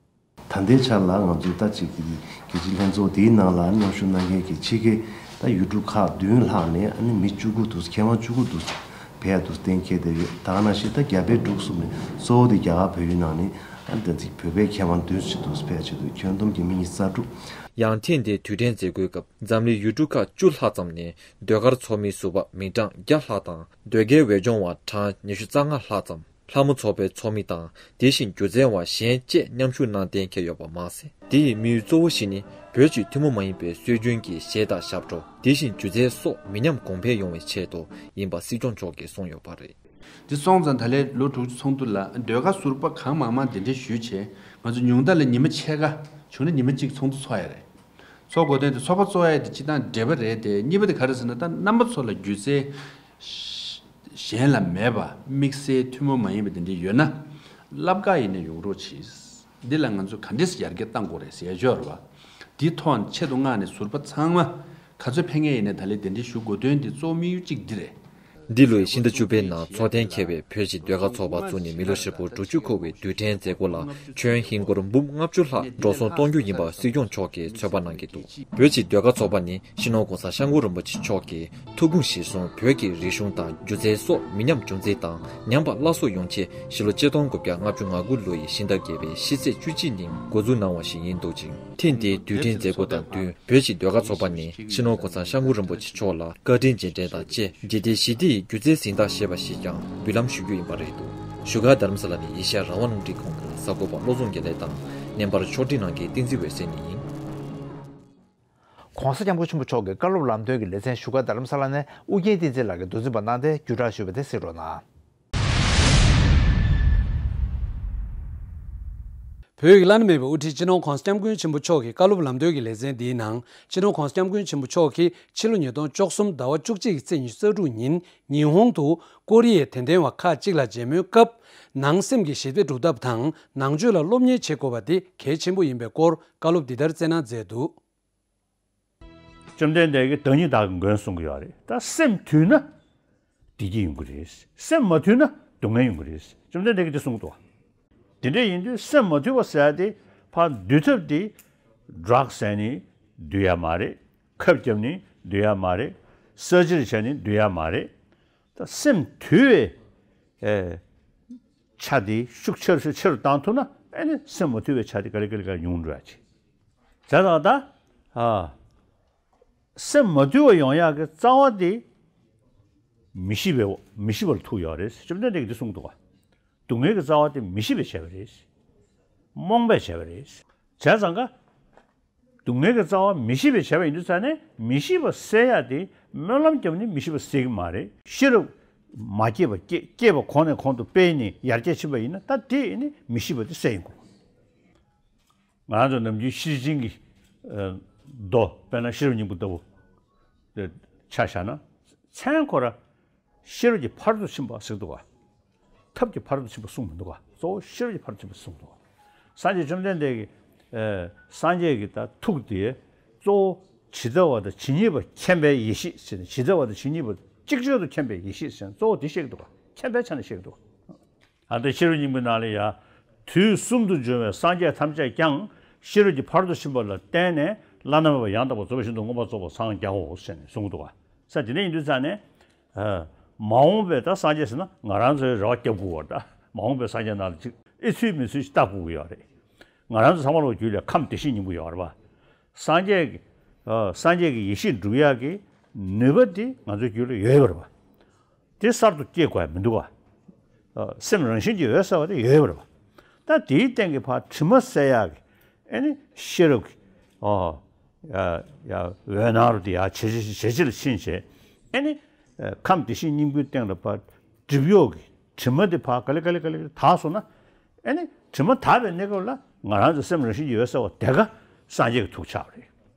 ད་ལྟའི་ཆར་ལ་ང་ཚོའི་ད་ཅིག་གི་རྒྱལ་སྤྱིའི་ལྷན་ཚོགས་དེའི་ནང་ལ་མཉམ་ཞུགས་གནང་མཁན་གྱི་ཕྱི་རྒྱལ་ད་ཡུལ་གྲུ་ཁག་བདུན་ལྷག་ནས་ཨ་ནི་མི་བཅུ་དགུ་འདུག་མཁས་དབང་བཅུ་དགུ་འདུག་ཕེབས་འདུག་གཏན་འཁེལ་བསྡད་ཡོད། ད་ག་ནང་བཞིན་ད་རྒྱ་བལ་འབྲུག་གསུམ་ནས་གཙོ་བོ་དེ་རྒྱ་གར་བལ་ཡུལ་ནང་ནས་ཨ་ནི་ད་ཅིག་བོད་པའི་མཁས་དབང་བདུན་ཅིག་འདུག་ཕེབས་བྱས་འདུག་ཁྱོན་བསྡོམས་ཀྱི་མི་ཉི་ཤུ་རྩ་དྲུག་ཡང་ཐེངས་འདིའི་དུས་དྲན་མཛད་སྒོའི་སྐབས་འཛམ་གླིང་ཡུལ་གྲུ་ཁག་བཅུ་ལྷག་ཙམ་ནས་ཟློས་གར་ཚོགས་མིའི་ཟུར་པ་མི་གྲངས་བརྒྱ་ལྷག་དང་ཟློས་གར་འོས་སྦྱོང་བ་གྲངས་ཉི་ཤུ་རྩ་ལྔ་ལྷག་ཙམ། ལྷ་མོ་ཚོགས་པའི་ཚོགས་མི་དང་དེ་བཞིན་སྒྱུ་རྩལ་བ་གཞན་བཅས་མཉམ་ཞུགས་གནང་གཏན་འཁེལ་ཡོད་པ་མ་ཟད། དེ་ཡི་དམིགས་ཡུལ་གཙོ་བོ་ཞིག་ནི་བོད་ཀྱི་ཐུན་མོང་མ་ཡིན་པའི་སྲོལ་རྒྱུན་གྱི་གཞས་དང་ཞབས་བྲོ། དེ་བཞིན་སྒྱུ་རྩལ་སོགས་མི་ཉམས་གོང་འཕེལ་ཡོང་བའི་ཆེད་དུ་ཡིན་པ་སྲིད་སྐྱོང་མཆོག་གིས་གསུངས་ཡོད་པ་རེད། འདི་སོང་ཙང་ད་ལན་ལོ་དྲུག་ཅུ་ཚོགས་འདུ་ལ་ཟློས་གར་ཟུར་པ་གང་མང་མང་གདན་འདྲེན་ཞུས་བྱས། ང་ཚོ་ཉུང་མཐའ་ལ་ཉི་མ་ཕྱེད་ཀ་བྱུང་ན་ཉི་མ་གཅིག་ཚོགས་འདུ་ཚོགས་ཡ་རེད། ཚོགས་འགོ་དོན་དེ་ཚོགས་པ་གཙོ་བོ་དེ་སྤྱི་བཏང་འབྲེལ་བ་རེད་དེ། གཉིས་པ་དེ་ག་རེ་ཟེར་ན། ད་རྣམ་པ་ཚོ་ལ་སྒྱུ་རྩལ་གཞན་ལ་མེད་པ་དམིགས་བསལ་ཐུན་མོང་མ་ཡིན་པ་དེ་འདྲ་ཡོད་ན་བསླབ་ག་ཡིན་ན་ཡོང་རོགས་གྱིས། འདི་ལ་ང་ཚོ་ག་འདྲས་ཡར་རྒྱས་གཏང་དགོས་རེད་ཟེར་ཡ་ཅིག་ཡོད་རེད་པ། འདི་ཐོག་ཆེད་དུ་མངགས་ནས་ཟུར་པ་ཚང་མ་ག་ཚོད་ཕེབས་མཁན་ཡིན་ནའི་ད་ལན་དེ་འདྲའི་ཞུ་དགོས་དོན་འདི་གཙོ་བོ་དམིགས་ཡུལ་གཅིག་འདི་རེད། འདི་ལོའི་ཕྱི་ཟླ་བཅུ་པའི་ནང་འཚོགས་གཏན་འཁེལ་བའི་བོད་ཀྱི་ཟློས་གར་ཚོགས་པ་བཙུགས་ནས་མི་ལོ་ཧྲིལ་པོ་དྲུག་ཅུ་འཁོར་བའི་དུས་དྲན་མཛད་སྒོ་ལ་ཁྱོན་ཧིན་སྒོར་འབུམ་ལྔ་བཅུ་ལྷག་འགྲོ་སོང་གཏོང་རྒྱུ་ཡིན་པ་སྲིད་སྐྱོང་མཆོག་གིས་ཚོད་དཔག་གནང་གི་འདུག་བོད་ཀྱི་ཟློས་གར་ཚོགས་པ་ནི་སྤྱི་ནོར་༸གོང་ས་༸སྐྱབས་མགོན་རིན་པོ་ཆེ་མཆོག་གི་ཐུགས་དགོངས་གཞིར་བཟུང་བོད་ཀྱི་རིག་གཞུང་དང་སྒྱུ་རྩལ་སོགས་མི་ཉམས་རྒྱུན་འཛིན་དང་ཉམས་པ་སླར་གསོ་ཡོང་ཆེད་ཕྱི་ལོ་ཆིག་སྟོང་དགུ་བརྒྱ་ལྔ་བཅུ་ང་དགུ་ལོ་ཡི་ཕྱི་ཟླ་བརྒྱད་པའི་ཕྱི་ཚེས་བཅུ་གཅིག་ཉིན་འགོ་འཛུགས་གནང་བ་ཞིག་ཡིན་འདུག་ཅིང་། ཐེངས་འདིའི་དུས་དྲན་མཛད་སྒོ་དང་བསྟུན་བོད་ཀྱི་ཟློས་གར་ཚོགས་པ་ནས་སྤྱི་ནོར་༸གོང་ས་༸སྐྱབས་མགོན་རིན་པོ་ཆེ་མཆོག་ལ་བཀའ་དྲིན་རྗེས་དྲན་དང་བཅས་རྗེས་དྲན་ཞི་བདེ་ཡི་སྒྱུ་རྩལ་གཟེངས་རྟགས་ཞེས་པ་ཞིག་ཀྱང་འབུལ་ལམ་ཞུ་རྒྱུ་ཡིན་པ་རེད་འདུག་བཞུགས་སྒར་རྡ་རམ་ས་ལ་ནས་ཨེ་ཤ་ཡ་རང་དབང་རླུང་འཕྲིན་ཁང་གི་གསར་འགོད་པ་བློ་བཟང་དགེ་ལེགས་དང་། བརྙན་པར་ཕྱོགས་སྒྲིག་གནང་མཁན་བསྟན་འཛིན་འོད་ཟེར་གཉིས་ཡིན། ༸གོང་ས་༸སྐྱབས་མགོན་ཆེན་པོ་མཆོག་གི་བཀའ་སློབ་ལམ་སྟོན་གྱི་ལེ་ཚན་བཞུགས་སྒར་རྡ་རམ་ས་ལ་ནས་ཨུ་རྒྱན་བསྟན་འཛིན་ལགས་ཀྱིས་མདོ་འཛིན་པ་གནང་སྟེ་བརྒྱུད་བསྒྲགས་ཞུས་པ་དེ་གཟིགས་རོགས་གནང་། བོད་ཀྱི་བླ་ན་མེད་པའི་དབུ་ཁྲིད་སྤྱི་ནོར་༸གོང་ས་༸སྐྱབས་མགོན་ཆེན་པོ་མཆོག་གི་བཀའ་སློབ་ལམ་སྟོན་གྱི་ལེ་ཚན་འདིའི་ནང་། སྤྱི་ནོར་༸གོང་ས་༸སྐྱབས་མགོན་ཆེན་པོ་མཆོག་གིས་ཕྱི་ལོ་ཉིས་སྟོང་བཅུ་གསུམ་ཟླ་བ་བཅུ་གཅིག་གི་ཚེས་ཉི་ཤུ་རྩ་དྲུག་ཉིན་ཉི་ཧོང་དུ་ཀོ་རི་ཡའི་དད་ལྡན་བ་ཁག་ཅིག་ལ་མཇལ་མོལ་སྐབས། ནང་སེམས་ཀྱི་ཞི་བདེ་སྒྲུབ་ཐབས་དང་ནང་ཆོས་ལ་སློབ་གཉེར་བྱེད་དགོས་པ་དེ་གལ་ཆེན་པོ་ཡིན་པའི་སྐོར་བཀའ་སློབ་འདི་ལྟར་སྩལ་གནང་མཛད་འདུག་བཅོམ་ལྡན་འདས་ཀྱིས་བདག་ཉིད་བདག་གི་མགོན་གསུང་གི་ཡོད་རེད། ད་སེམས་དུལ་ན་བདེ་སྐྱིད་ཡོང་གི་རེད། སེམས་མ་དུལ་ན་སྡུག་བསྔལ་ཡོང་གི་རེད། བཅོམ་ལྡན་འདས་ཀྱིས་འདི་གསུངས་འདུག་དེ་འདྲ་ཡིན་དུས་སེམས་མ་དུལ་བ་ཟེར་ཡ་དེ་ཕར་འདུལ་ཐབས་དེ་ཌྲག་ཟས་ནས་འདུལ་ཡ་མ་རེད། ཁབ་བརྒྱབ་ནས་འདུལ་ཡ་མ་རེད། ས་ཇར་བྱས་ནས་འདུལ་ཡ་མ་རེད། ད་སེམས་དུལ་བའི་ཨེ་ཆ་དེ་ཤུགས་ཆེ་རུ་ཆེ་རུ་བཏང་ཐུབ་ན། ཨ་ནི་སེམས་མ་དུལ་བའི་ཆ་དེ་ག་ལེ་ག་ལེ་ག་ལེ་ཉུང་འགྲོ་ཡ་ཆེ། བྱས་ཙང་ད་ཨ། སེམས་མ་དུལ་བ་ཡོང་ཡག་གི་རྩ་བ་དེ་མི་ཤེས་པའི་མི་ཤེས་པ་ལ་ཐུག་ཡོད་རེད། བཅོམ་ལྡན་འདས་ཀྱིས་འདི་གསུངས་འདུག་ག་སྡུག་བསྔལ་གྱི་རྩ་བ་དེ་མི་ཤེས་པས་བྱས་པ་རེད། རྨོངས་པས་བྱས་པ་རེད། བྱས་ཙང་ཀ་སྡུག་བསྔལ་གྱི་རྩ་བ་མི་ཤེས་པས་བྱས་པ་ཡིན་དུས་ཙ་ནས་མི་ཤེས་པ་སེལ་ཡག་དེ་སྨོན་ལམ་བརྒྱབ་ནས་མི་ཤེས་པ་སེལ་གྱི་མ་རེད། ཤེས་རབ་ མ་སྐྱེས་པ་སྐྱེ་སྐྱེས་པ་གོང་ནས་གོང་དུ་སྤེལ་ནས་ཡར་རྒྱས་ཕྱིན་པ་ཡིན་ན། ད་དེ་ནི་མི་ཤི་བ་དེ་སད་ཡིན་དགོས། ང་རང་ཚོ་ནམ་རྒྱུན་ཤེར་ཕྱིན་གྱི་ཨ་མདོ་དཔེར་ན་ཤེས་རབ་སྙིང་པོ་ལྟ་བུ་དེ་ཆ་བཞག་ན། མཚན་ཁོ་ར་ཤེས་རབ་ཀྱི་ཕ་རོལ་ཏུ་ཕྱིན་པ་ཟེར་འདུག་ག། ཐབས་ཀྱི་ཕ་རོལ་ཏུ་ཕྱིན་པ་གསུངས་མི་འདུག་ག། གཙོ་བོ་ཤེས་རབ་ཀྱི་ཕ་རོལ་ཏུ་ཕྱིན་པ་གསུངས་འདུག་ག། སངས་རྒྱས་བཅོམ་ལྡན་འདས་ཀྱི་ཨ་སངས་རྒྱས་ཀྱི་ད་ཐུགས་དེ་གཙོ་བོ་ཇི་ལྟ་བ་དང་ཇི་སྙེད་པ་མཁྱེན་པའི་ཡེ་ཤེས་ཟེར་ནས། ཇི་ལྟ་བ་དང་ཇི་སྙེད་པ་ཅིག་ཅར་དུ་མཁྱེན་པའི་ཡེ་ཤེས་ཟེར་ནས་གཙོ་བོ་དེ་བཤད་ཀྱི་འདུག་ག། མཁྱེན་པའི་ཆ་ནས་བཤད་ཀྱི་འདུག་ག། ཨ་ནི་ཤེས་རབ་སྙིང་པོའི་ནང་ལ་ཡང་། དུས་གསུམ་དུ་འབྱུང་བའི་སངས་རྒྱས་ཐམས་ཅད་ཀྱང་། ཤེས་རབ་ཀྱི་ཕ་རོལ་ཏུ་ཕྱིན་པ་ལ་བརྟེན་ནས། བླ་ན་མེད་པ་ཡང་དག་པར་རྫོགས་པའི་ཞིང་དུ་མངོན་པར་རྫོགས་པར་སངས་རྒྱའོ་ཟེར་ནས་གསུངས་འདུག་ག། ས་དེ་འདྲ་ཡིན་དུས་ཙང་ནས། ཨ་མ་འོངས་པའི་ད་སངས་རྒྱས་ཟེར་ན་ང་རང་ཚོའི་རེ་བ་རྒྱབ་དགོས་པ། ད་མ་འོངས་པའི་སངས་རྒྱས་ནང་ལ་ཅིག་ཨེ་ཚུད་མི་ཚུད་ཅིག་བལྟ་དགོས་ཀྱི་ཡོད་རེད། ང་རང་ཚོ་ཚང་མ་ལོ་རྒྱུད་ལ་ཁམས་བདེ་གཤེགས་སྙིང་པོ་ཡོད་རེད་པ། སངས་རྒྱས་ཀྱི་ཨ་སངས་རྒྱས་ཀྱི་ཡེ་ཤེས་འགྲུབ་ཡག་གི་ནུས་པ་དེ་ང་ཚོའི་རྒྱུད་ལ་ཡོད་པ་རེད་པ། དེ་གསར་དུ་སྐྱེ་དགོས་ཡ་མི་འདུག་ག། ཨ་སེམས་རང་བཞིན་གྱིས་འོད་གསལ་བ་དེ་ཡོད་པ་རེད་པ། ད་དེའི་སྟེང་གི་ཕར་དྲི་མ་སེལ་ཡག་གི་ཨ་ནི་ཤེས་རབ་ཀྱི་ཨ་ཡ་ཡ་འོད་སྣང་རུ་དེ་ཡར་ཇེ་ཇེ་ཇེ་ཇེ་ཆེ་ལ་ཕྱིན་བྱས། ཨ་ནི་ཨ་ཁམས་བདེ་གཤེགས་སྙིང་པོའི་སྟེང་ལ་ཕར་སྒྲིབ་གཡོགས་ཀྱི་དྲི་མ་དེ་ཕར་ག་ལེ་ག་ལེ་ག་ལེ་དག་སོང་ན། ཨ་ནི་དྲི་མ་དག་པའི་གནས་སྐབས་ལ་ང་རང་ཚོ་སེམས་རང་བཞིན་གྱིས་འོད་གསལ་བ་དེ་ག་སངས་རྒྱས་ཀྱི་ཐུགས་ཆགས་པ་རེད།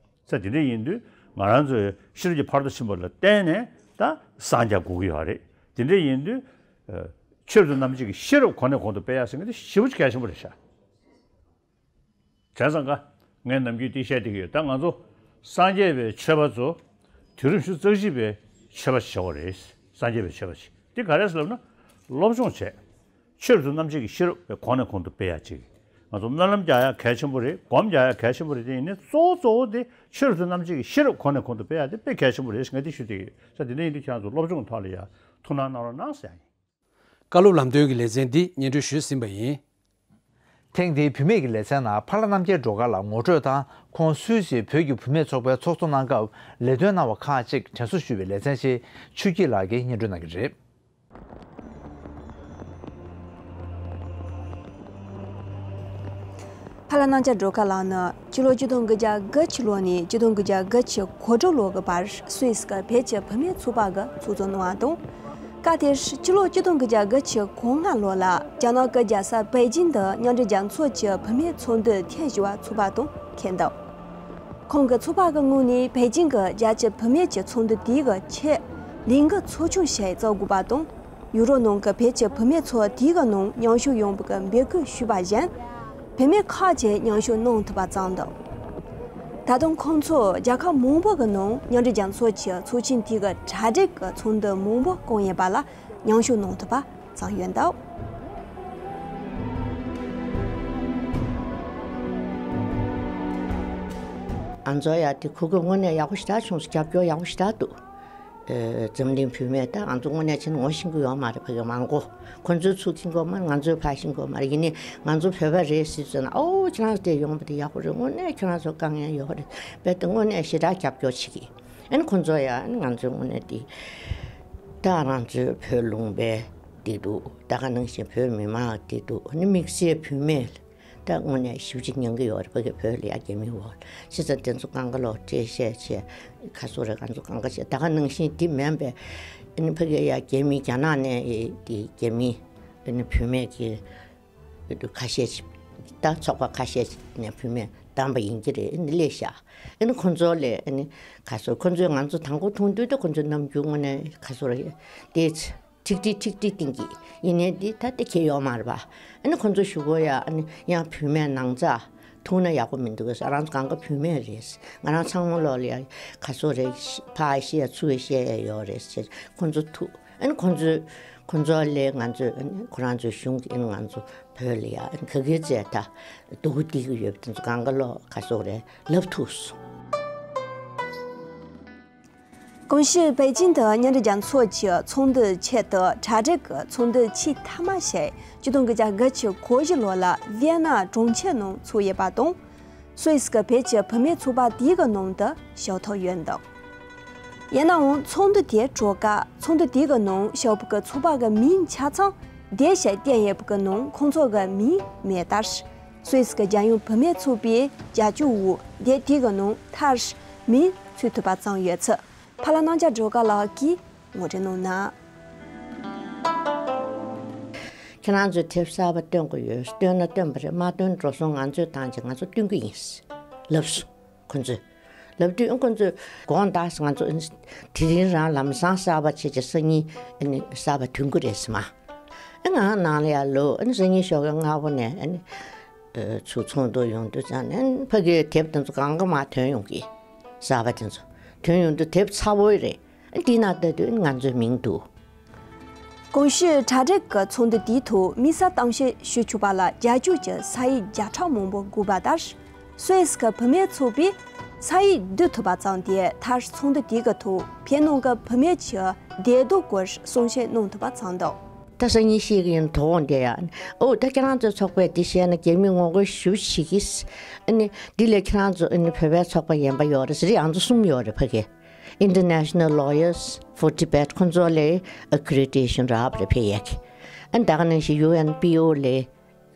ས་དེ་འདྲ་ཡིན་དུས་ང་རང་ཚོས་ཤེས་རབ་ཀྱི་ཕ་རོལ་ཏུ་ཕྱིན་པ་ལ་བརྟེན་ནས་ད་སངས་རྒྱ་དགོས་ཀྱི་ཡོད་རེད། དེ་འདྲ་ཡིན་དུས་ཨ་ཆོས་རབ་ཏུ་རྣམ་འབྱེད་ཀྱི་ཤེས་རབ་གོང་ནས་གོང་དུ་སྤེལ་ཡག་ཟེར་མཁན་དེ་ཞེ་པོ་ཅིག་གལ་ཆེན་པོ་རེད་ཤག། བྱས་ཙང་ཀ། ངས་ནམ་རྒྱུན་འདི་བཤད་བསྡད་ཀྱི་ཡོད། ད་ང་ཚོ་སངས་རྒྱས་པའི་ཆོས་པ་ཚོ་དུས་རབས་ཉི་ཤུ་རྩ་གཅིག་པའི་ཆོས་པ་ཞིག་བྱ་དགོས་རེད། སངས་རྒྱས་པའི་ཆོས་པ་ཞིག་འདི་ག་རེ་ཟེར་ལབ་ན། སློབ་སྦྱོང་བྱས། ཆོས་རབ་ཏུ་རྣམ་འབྱེད་ཀྱི་ཤེས་རབ་གོང་ནས་གོང་དུ་སྤེལ་ཡག་ཅིག། ང་ཚོ་སྨོན་ལམ་རྒྱག་ཡག་གལ་ཆེན་པོ་རེད། སྒོམ་རྒྱག་ཡག་གལ་ཆེན་པོ་རེད། དེ་ཡིན་ནའི་གཙོ་བོ་གཙོ་བོ་དེ་ཆོས་རབ་ཏུ་རྣམ་འབྱེད་ཀྱི་ཤེས་རབ་གོང་ནས་གོང་དུ་སྤེལ་ཡག་དེ་དཔེ་གལ་ཆེན་པོ་རེད་ཟེར་ངས་འདི་ཞུ་བསྡད་ཀྱི་ཡོད། ས་དེ་འདྲ་ཡིན་དུས་ཁྱེད་རང་ཚོ་སློབ་སྦྱོང་ཐོག་ལ་ཡ་ཐུགས་སྣང་གནང་རོགས་གནང་ཟེར་ཡ་ཡིན། བཀའ་སློབ་ལམ་སྟོན་གྱི་ལེ་ཚན་འདི་སྙན་སྒྲོན་ཞུས་ཟིན་པ་ཡིན། ཐེངས་འདིའི་བུད་མེད་ཀྱི་ལེ་ཚན་ནང་ཕ་ལྷ་རྣམ་རྒྱལ་སྒྲོལ་དཀར་ལགས་ངོ་སྤྲོད་དང་། ཁོང་སུད་སིའི་བོད་ཀྱི་བུད་མེད་ཚོགས་པའི་ཚོགས་གཙོ་གནང་སྐབས་ལས་དོན་གནང་བ་ཁག་ཅིག་དྲན་གསོ་ཞུས་པའི་ལེ་ཚན་ཞིག་ཆོས་སྐྱིད་ལགས་ཀྱིས་སྙན་སྒྲོན་གནང་གི་རེད། ཕ་ལྷ་རྣམ་རྒྱལ་སྒྲོལ་དཀར་ལགས་ནི་སྤྱི་ལོ་ཆིག་སྟོང་དགུ་བརྒྱ་དགུ་བཅུ་ལོ་ནས་ཆིག་སྟོང་དགུ་བརྒྱ་དགུ་བཅུ་གོ་དྲུག་ལོ་གི་བར་སུད་སི་གི་བོད་ཀྱི་བུད་མེད་ཚོགས་པ་གི་ཚོགས་གཙོ་གནང་བ་དང་། སྐབས་དེར་སྤྱི་ལོ་ཆིག་སྟོང་དགུ་བརྒྱ་དགུ་བཅུ་གོ་ལྔ་ལོ་ལ་རྒྱ་ནག་གི་རྒྱལ་ས་པེ་ཅིང་དུ་མཉམ་འབྲེལ་རྒྱལ་ཚོགས་ཀྱི་བུད་མེད་ཚོགས་འདུ་ཐེངས་བཞི་པ་ཚོགས་པ་དང་འཁེལ་འདུག། ཁོང་གི་ཚོགས་པ་གི་ངོས་ནས་པེ་ཅིང་གི་རྒྱལ་སྤྱིའི་བུད་མེད་ཀྱི་ཚོགས་འདུ་དེའི་གི་ཆེད་ལས་འགུལ་ཚོགས་ཆུང་ཞིག་བཙུགས་དགོས་པ་དང་། ཡུ་རོབ་ནང་གི་བོད་ཀྱི་བུད་མེད་ཚོ་དེའི་གི་ནང་མཉམ་ཞུགས་ཡོང་བའི་གི་འབོད་སྐུལ་ཞུས་པ་བཞིན། བུད་མེད་ཁག་ཅིག་མཉམ་ཞུགས་གནང་ཐུབ་པ་བྱུང་འདུག། ད་དུང་ཁོང་ཚོ་རྒྱལ་ཁབ་མང་པོ་གི་ནང་མཉམ་འབྲེལ་རྒྱལ་ཚོགས་ཀྱི་ཚོགས་ཆེན་དེའི་གི་གྲ་སྒྲིག་གི་ཚོགས་འདུ་མང་པོ་བསྐོང་ཡོད་པ་ལ་མཉམ་ཞུགས་གནང་ཐུབ་པ་བྱུང་ཡོད་འདུག། ང་ཚོ་ཡ་དེ་ཁུ་ཁུ་དངོས་གནས་ཡག་པོ་ཞེ་དྲག་བྱུང་སོང་། རྒྱབ་སྐྱོར་ཡག་པོ་ཞེ་དྲག་འདུག། ཨེ་འཛམ་གླིང་བུད་མེད་ད་ང་ཚོ་དངོས་གནས་བྱས་ན་ངོ་ཤེས་ཀྱི་ཡོད་མ་རེད། ཕ་གི་མང་པོ་ཁོ་ཚོའི་ཚུར་ཕྱིན་གྱི་ཡོད་མ་རེད། ང་ཚོའི་ཕར་ཕྱིན་གྱི་ཡོད་མ་རེད། ཡིན་ནའི་ང་ཚོ་བོད་པ་རེད་ཟེར་ཟེར་ན། ཨོ་ཁྱེད་རང་ཚོ་དེ་ཡོང་བ་དེ་ཡག་པོ་རེད། དངོས་གནས་ཁྱེད་རང་ཚོ་དཀའ་ངལ་ཡོད་རེད། བས་དེ་དངོས་གནས་ཞེ་དྲག་རྒྱབ་སྐྱོར་བྱེད་ཀྱི། ཨ་ནི་ཁོ་ཚོ་ཡ་ཨ་ནི་ང་ཚོའི་དངོས་གནས་དེ་ད་ང་ཚོའི་བོད་ལུང་པའི་དེ་འདུག། ད་ག་ནང་བཞིན་བོད་མི་མང་དེ་འདུག། ཨ་ནི་དམིགས་བསལ་བུད་མེད། ད་དངོས་གནས་ཞེ་པོ་ཅིག་མྱོང་གི་ཡོད་རེད། ཕ་གི་བོད་ལ་ཡ་རྒྱ་མི་འོག་ལ་ཕྱི་ཚ་དེ་ཚོ་གང་ག་ལོག་བཀྲེས་ཤས་ཆེ་ཁ་སོ་རེ་གང་ཚོ་གང་ག་བྱས། ད་ག་ནང་བཞིན་དེ་མིན་པའི་ཨ་ནི་ཕ་གི་ཡ་རྒྱ་མི་རྒྱ་ནག་ནས་དེ་རྒྱ་མི་ཨ་ནི་བུད་མེད་ཀྱི་ཁ་ཤས་ད་ཚོགས་པ་ཁ་ཤས་ནས་བུད་མེད་བདམས་པ་ཡིན་གྱི་རེད། ཨ་ནི་སླེབས་ཤག། ཨ་ནི་ཁོ་ཚོ་ལས་ཨ་ནི་ཁ་སོ་ཁོ་ཚོས་ང་ཚོ་དང་པོ་མཐོང་དུས་ད་ཁོ་ཚོའི་རྣམ་འགྱུར་དངོས་གནས་ཁ་སོ་རེ་དེ། ཁྲིག་ཁྲིག་ཁྲིག་ཁྲིག་བཏིང་གི། ཡིན་ནའི་འདི་ད་ལྟ་ཁྱེད་ཡོད་མ་རེད་པ། ཨ་ནི་ཁོ་ཚོ་ཞུ་གོ་ཡ། ཨ་ནི་ཡང་བུད་མེད་ནང་ཚ་ཐུག་ན་ཡག་པོ་མི་འདུག་གས། རང་ཚོ་གང་ག་བུད་མེད་རེད། ང་རང་ཚང་མ་ལོག་ལ་ཡ་ཁ་སོ་རེ་ཕར་བཤད་ཚུར་བཤད་ཡ་ཡོད་རེད་ཟེར། ཁོ་ཚོ་ཐུག། ཨ་ནི་ཁོ་ཚོ་ཁོ་ཚོ་ལས་ང་ཚོ་ཨ་ནི་ཁོ་རང་ཚོའི་གཞུང་གི་ཨ་ནི་ང་ཚོ་བོད་ལ་ཡ་ཨ་ནི་ག་གེ་ཚད་ད་སྡུག་གུ་སྟེར་གི་ཡོད་པ་དེ་ཚོ་གང་ག་ལོག་ཁ་སོ་རེ་ལབ་ཐུབ་སོང་། གོང་ཞུས་པེ་ཅིང་དུ་མཉམ་འབྲེལ་རྒྱལ་ཚོགས་ཀྱི་ཚོགས་འདུའི་ཆེད་དུ་གྲ་སྒྲིག་གི་ཚོགས་འདུ་ཆེས་མཐའ་མ་ཞིག་ཆིག་སྟོང་དགུ་བརྒྱ་དགུ་བཅུ་གོ་བཞི་ལོ་ལ་ཝི་ཡེ་ན་གྲོང་ཁྱེར་ནང་ཚོགས་ཡོད་པ་དང་། སུད་སི་གི་བོད་ཀྱི་བུད་མེད་ཚོགས་པ་དེའི་གི་ནང་དུ་ཞུགས་ཐུབ་ཡོད་འདུག། ཡིན་ནའང་ཚོགས་འདུ་དེ་གྲོལ་སྐབས་ཚོགས་འདུ་དེའི་གི་ནང་ཞུགས་པའི་གི་ཚོགས་པ་གི་མིང་ཆ་ཚང་དེ་ཞིག་བསྟན་ཡོད་པའི་གི་ནང་ཁོང་ཚོ་གི་མིང་མེད་ལྟར། སུད་སི་གི་རྒྱལ་ཡོངས་བུད་མེད་ཚོགས་པའི་རྒྱབ་སྐྱོར་འོག་དེབ་དེའི་གི་ནང་མཐར་མིང་ཚུད་ཐུབ་པ་བྱུང་ཡོད་ཚུལ་ཕ་ལྷ་རྣམ་རྒྱལ་སྒྲོལ་དཀར་ལགས་ཀྱིས་ངོ་སྤྲོད་གནང་གནང་། ཁྱེད་རང་ཚོས་དེབ་གསར་པ་སྟོན་དགོས་ཡོད། སྟོན་ན་སྟོན་པ་རེད། མ་སྟོན་འགྲོ་སོང་། ང་ཚོས་ཐང་ཆད་ང་ཚོ་སྟོན་གྱི་ཡིན་ལབ་སོང་། ཁོ་ཚོས་ལབ་དུས་ཁོ་ཚོས་དགོངས་དག་ང་ཚོ་དེ་རིང་རང་ལམ་སང་གསར་པ་བྱེད་ཀྱི་སང་ཉིན་ཨ་ནི་གསར་པ་ཐོན་གྱི་རེད་ཟེར་མ། ཨ་ང་ནང་ལ་ཡར་ལོག་ཨ་ནི་སང་ཉིན་ཞོགས་ཀས་སྔ་པོ་ནས་ཨ་ནི་ཨ་ཚུར་ཚོགས་འདུ་ཡོང་དུས་ཙང་ནས་ཨ་ནི་ཕ་གིའི་དེབ་དེ་ཚོ་གང་ག་མར་ཐོན་ཡོང་གི། གསར་པ་དེ་ཚོ་ཐོན་ཡོང་དུས་དེབ་ཚ་བོ་རེད། ཨ་འདི་ན་ལྟ་དུས་ང་ཚོའི་མིང་འདུག་གོང་ཞུས་གྲ་སྒྲིག་གི་ཚོགས་འདུ་དེའི་ཐོག་དམིགས་བསལ་གཏམ་བཤད་ཞུ་ཆོག་པ་ལ་རྒྱ་སྐྱོད་ཀྱི་ས་ཡིག་བརྒྱ་ཕྲག་མང་པོ་དགོས་པ་ལྟར། སུད་སི་གི་བུད་མེད་ཚོགས་པས་ས་ཡིག་བསྡུ་ཐུབ་པ་བྱུང་སྟེ། མཐར་ཚོགས་འདུ་དེ་གི་ཐོག་བོད་ནང་གི་བུད་མེད་ཀྱི་བདེ་སྡུག་སྐོར་གསུང་བཤད་གནང་ཐུབ་པ་བྱུང་འདུག་ད་སང་ཉིན་ཤེས་ཀྱི་ཡིན། དོ་དགོང་དེ་ཡ། ཨོ་ད་ཁྱེད་རང་ཚོའི་ཚོགས་པས་འདི་བཤད་ན་རྒྱ་མིས་ངོ་རྒོལ་ཞེ་པོ་བྱེད་ཀྱི། ཨ་ནི་འདི་ལས་ཁྱེད་རང་ཚོ་ཨ་ནི་བོད་པའི་ཚོགས་པ་གཞན་པ་ཡོད་རེད་ཟེར། ཡང་ཚོ་གསུམ་ཡོད་རེད་ཕ་གི། International Lawyers for Tibet ཁོ་ཚོ་ལས་ཨ་ཀི་རེ་ཌི་ཊེ་ཤན་རག་པ་རེད་ཕ་གི། ཨ་ནི་ད་ག་ནང་བཞིན་ཡུ་ཨེན་པི་ཨོ་ལས་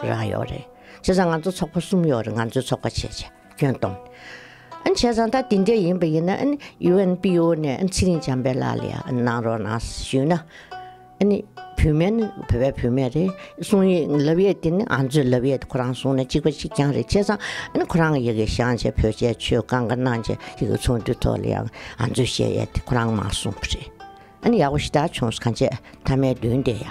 རག་ཡོད་རེད། བྱས་ཙང་ང་ཚོ་ཚོགས་པ་གསུམ་ཡོད་རེད། ང་ཚོའི་ཚོགས་པ་བྱས་བྱས་སྐྱོན་གཏོང་། ཨ་ནི་བྱས་ཙང་ད་དེ་འདྲ་ཡིན་པ་ཡིན་ན་ཨ་ནི་ཡུ་ཨེན་པི་ཨོ་ནས་ཨ་ནི་ཚེ་རིང་འཇམ་དཔལ་ལགས་ལ་ཡང་གནང་རོགས་གནང་ཞུས་ན། ཨ་ནི་བུད་མེད་ནི་བོད་པའི་བུད་མེད་རེད། གསུང་ཡིག་ལབ་ཡས་དེ་ནི་ང་ཚོས་ལབ་ཡས་དེ་ཁོ་རང་གསུང་ན་གཅིག་པ་གཅིག་རྐྱང་རེད། བྱས་ཙང་ཨ་ནི་ཁོ་རང་གི་ཡི་གེ་བཞེངས་བྱས་བོད་ཆས་མཆོད་གང་ག་གནང་བྱས་ཡི་གེ་ཚོགས་འདུའི་ཐོག་ལ་ཡང་ང་ཚོས་བཤད་ཡས་དེ་ཁོ་རང་མར་གསུངས་པ་རེད། ཨ་ནི་ཡག་པོ་ཞེ་དྲག་བྱུང་སོང་། གང་བྱས་མཐའ་མའི་མདུན་དེ་ཡ།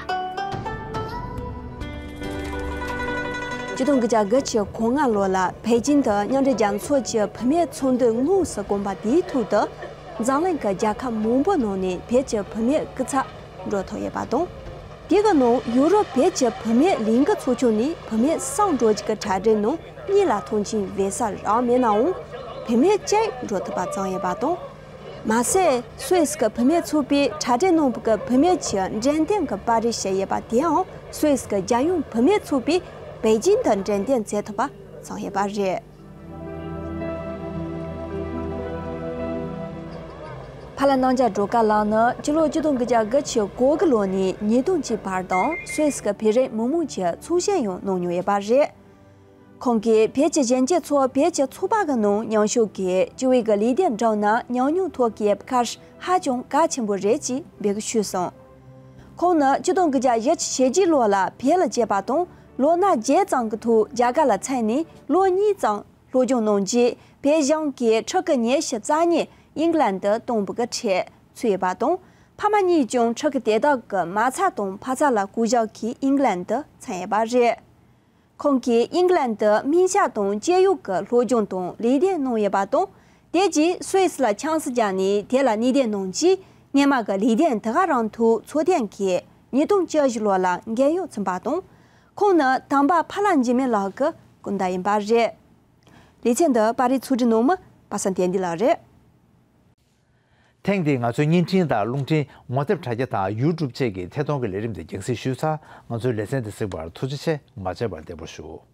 ཆིག་སྟོང་དགུ་བརྒྱ་དགུ་བཅུ་གོ་ལྔ་ལོ་ལ་པེ་ཅིན་དུ་མཉམ་འབྲེལ་རྒྱལ་ཚོགས་ཀྱི་བུད་མེད་ཚོགས་འདུ་དངོས་སུ་བསྐོངས་པ་དེའི་ཐོག་ཏུ་འཛམ་གླིང་གི་རྒྱལ་ཁབ་མང་པོའི་ནང་ནས་བོད་ཀྱི་བུད་མེད་སྐུ་ཚབ་འགྲོ་ཐུབ་ཡོད་པ་དང་། དེ་གི་ནང་ཡུ་རོབ་བོད་ཀྱི་བུད་མེད་ལས་འགུལ་ཚོགས་ཆུང་ནས་བུད་མེད་གསུམ་འགྲོ་རྒྱུ་གི་གྲ་སྒྲིག་ནང་གཉིས་ལ་མཐོང་ཆེན་འོས་ས་རག་མེད་ནའང་བུད་མེད་གཅིག་འགྲོ་ཐུབ་པ་བྱུང་ཡོད་པ་དང་། མ་ཟད་སུད་སི་གི་བུད་མེད་ཚོགས་པས་གྲ་སྒྲིག་གནང་བའི་བུད་མེད་ཀྱི་འགྲེམས་སྟོན་གྱི་པར་རིས་བྱས་ཡོད་པ་དེའང་སུད་སི་གི་རྒྱལ་ཡོངས་བུད་མེད་ཚོགས་པས་པེ་ཅིན་དུ་འགྲེམས་སྟོན་མཛད་ཐུབ་པ་བྱུང་ཡོད་པ་རེད། ཕ་ལ་རྣམ་རྒྱལ་སྒྲོལ་དཀར་ལགས་ནི་སྤྱི་ལོ་ཆིག་སྟོང་དགུ་བརྒྱ་དགུ་བཅུ་གོ་དགུ་ལོ་ནས་ཉིས་སྟོང་གཅིག་བར་དུ་སུད་སི་གི་བོད་རིགས་མི་མང་གི་ཚོགས་གཞོན་ཡང་གནང་མྱོང་ཡོད་པ་རེད། ཁོང་གིས་བོད་ཀྱི་གཞོན་སྐྱེས་ཚོ་བོད་ཀྱི་ཚོགས་པ་གི་ནང་མཉམ་ཞུགས་ཀྱིས་སྤྱི་བའི་གི་ལས་དོན་བསྒྲུབས་ན་ཉམས་མྱོང་ཐོབ་ཀྱི་ཡོད་པའི་ཁར་ཧ་ཅང་གལ་ཆེན་པོ་རེད་ཅེས་འབོད་སྐུལ་ཞུས་སོང་། ཁོང་ནི་ཆིག་སྟོང་དགུ་བརྒྱ་བཞི་བཅུ་ཞེ་གཅིག་ལོ་ལ་བོད་ལ་སྐྱེས་པ་དང་ལོ་ན་བརྒྱད་ཙམ་གྱི་ཐོག་རྒྱ་གར་ལ་ཚད་ནས་ལོ་གཉིས་ཙམ་སློབ་སྦྱོང་གནང་རྗེས་བོད་གཞུང་གིས་ཕྲུ་གུ་ཉི་ཤུ་རྩ་གཉིས་ཨིང་ལན་དུ་གཏོང་བའི་གི་ཁྲལ་ཚུད་ཡོད་པ་དང་། ཕ་མ་གཉིས་ཀྱང་ཕྲུ་གུ་དེ་དག་གི་མ་རྩ་དང་ཕ་རྩ་ལ་སྐུ་གཞོགས་ཀྱིས་ཨིང་ལན་དུ་ཚད་ཡོད་པ་རེད། ཁོང་གིས་ཨིང་ལན་དུ་སྨན་ཞབས་དང་སྐྱེས་ཡུལ་གྱི་སློབ་སྦྱོང་དང་ལས་དོན་གནང་ཡོད་པ་དང་། དེ་རྗེས་སུད་སི་ལ་ཆང་ས་བརྒྱབ་ནས་དེ་ལ་གནས་སྡོད་གནང་རྗེས་སྔོན་མ་གི་ལས་དོན་དེ་ག་རང་ཐོག་འཚོ་རྟེན་གྱིས་ཉིས་སྟོང་བཅུ་བཞི་ལོ་ལ་རྒས་ཡོལ་ཕྱིན་པ་དང་། ཁོང་ནི་དམ་པ་ཕ་ལ་འཇིགས་མེད་ལགས་ཀྱི་སྐུ་ཟླ་ཡིན་པ་རེད། ལེ་ཚན་འདི་པར་རིས་ཚོགས་སྒྲིག་གནང་མི་པ་སངས་བསྟན་འཛིན་ལགས་རེད། ཐེངས་འདིའི་ང་ཚོའི་བརྙན་འཕྲིན་དང་རླུང་འཕྲིན་ངོ་དེབ་དྲ་རྒྱ་དང་ཡུ་ཊུབ་བཅས་ཀྱི་ཐད་གཏོང་གི་ལས་རིམ་དེ་རྒྱང་སྲིང་ཞུས་ཚར། ང་ཚོའི་ལེ་ཚན་འདི་གཟིགས་པར་ཐུགས་རྗེ་ཆེ། མ་མཇལ་བར་བདེ་པོ་བཞུགས།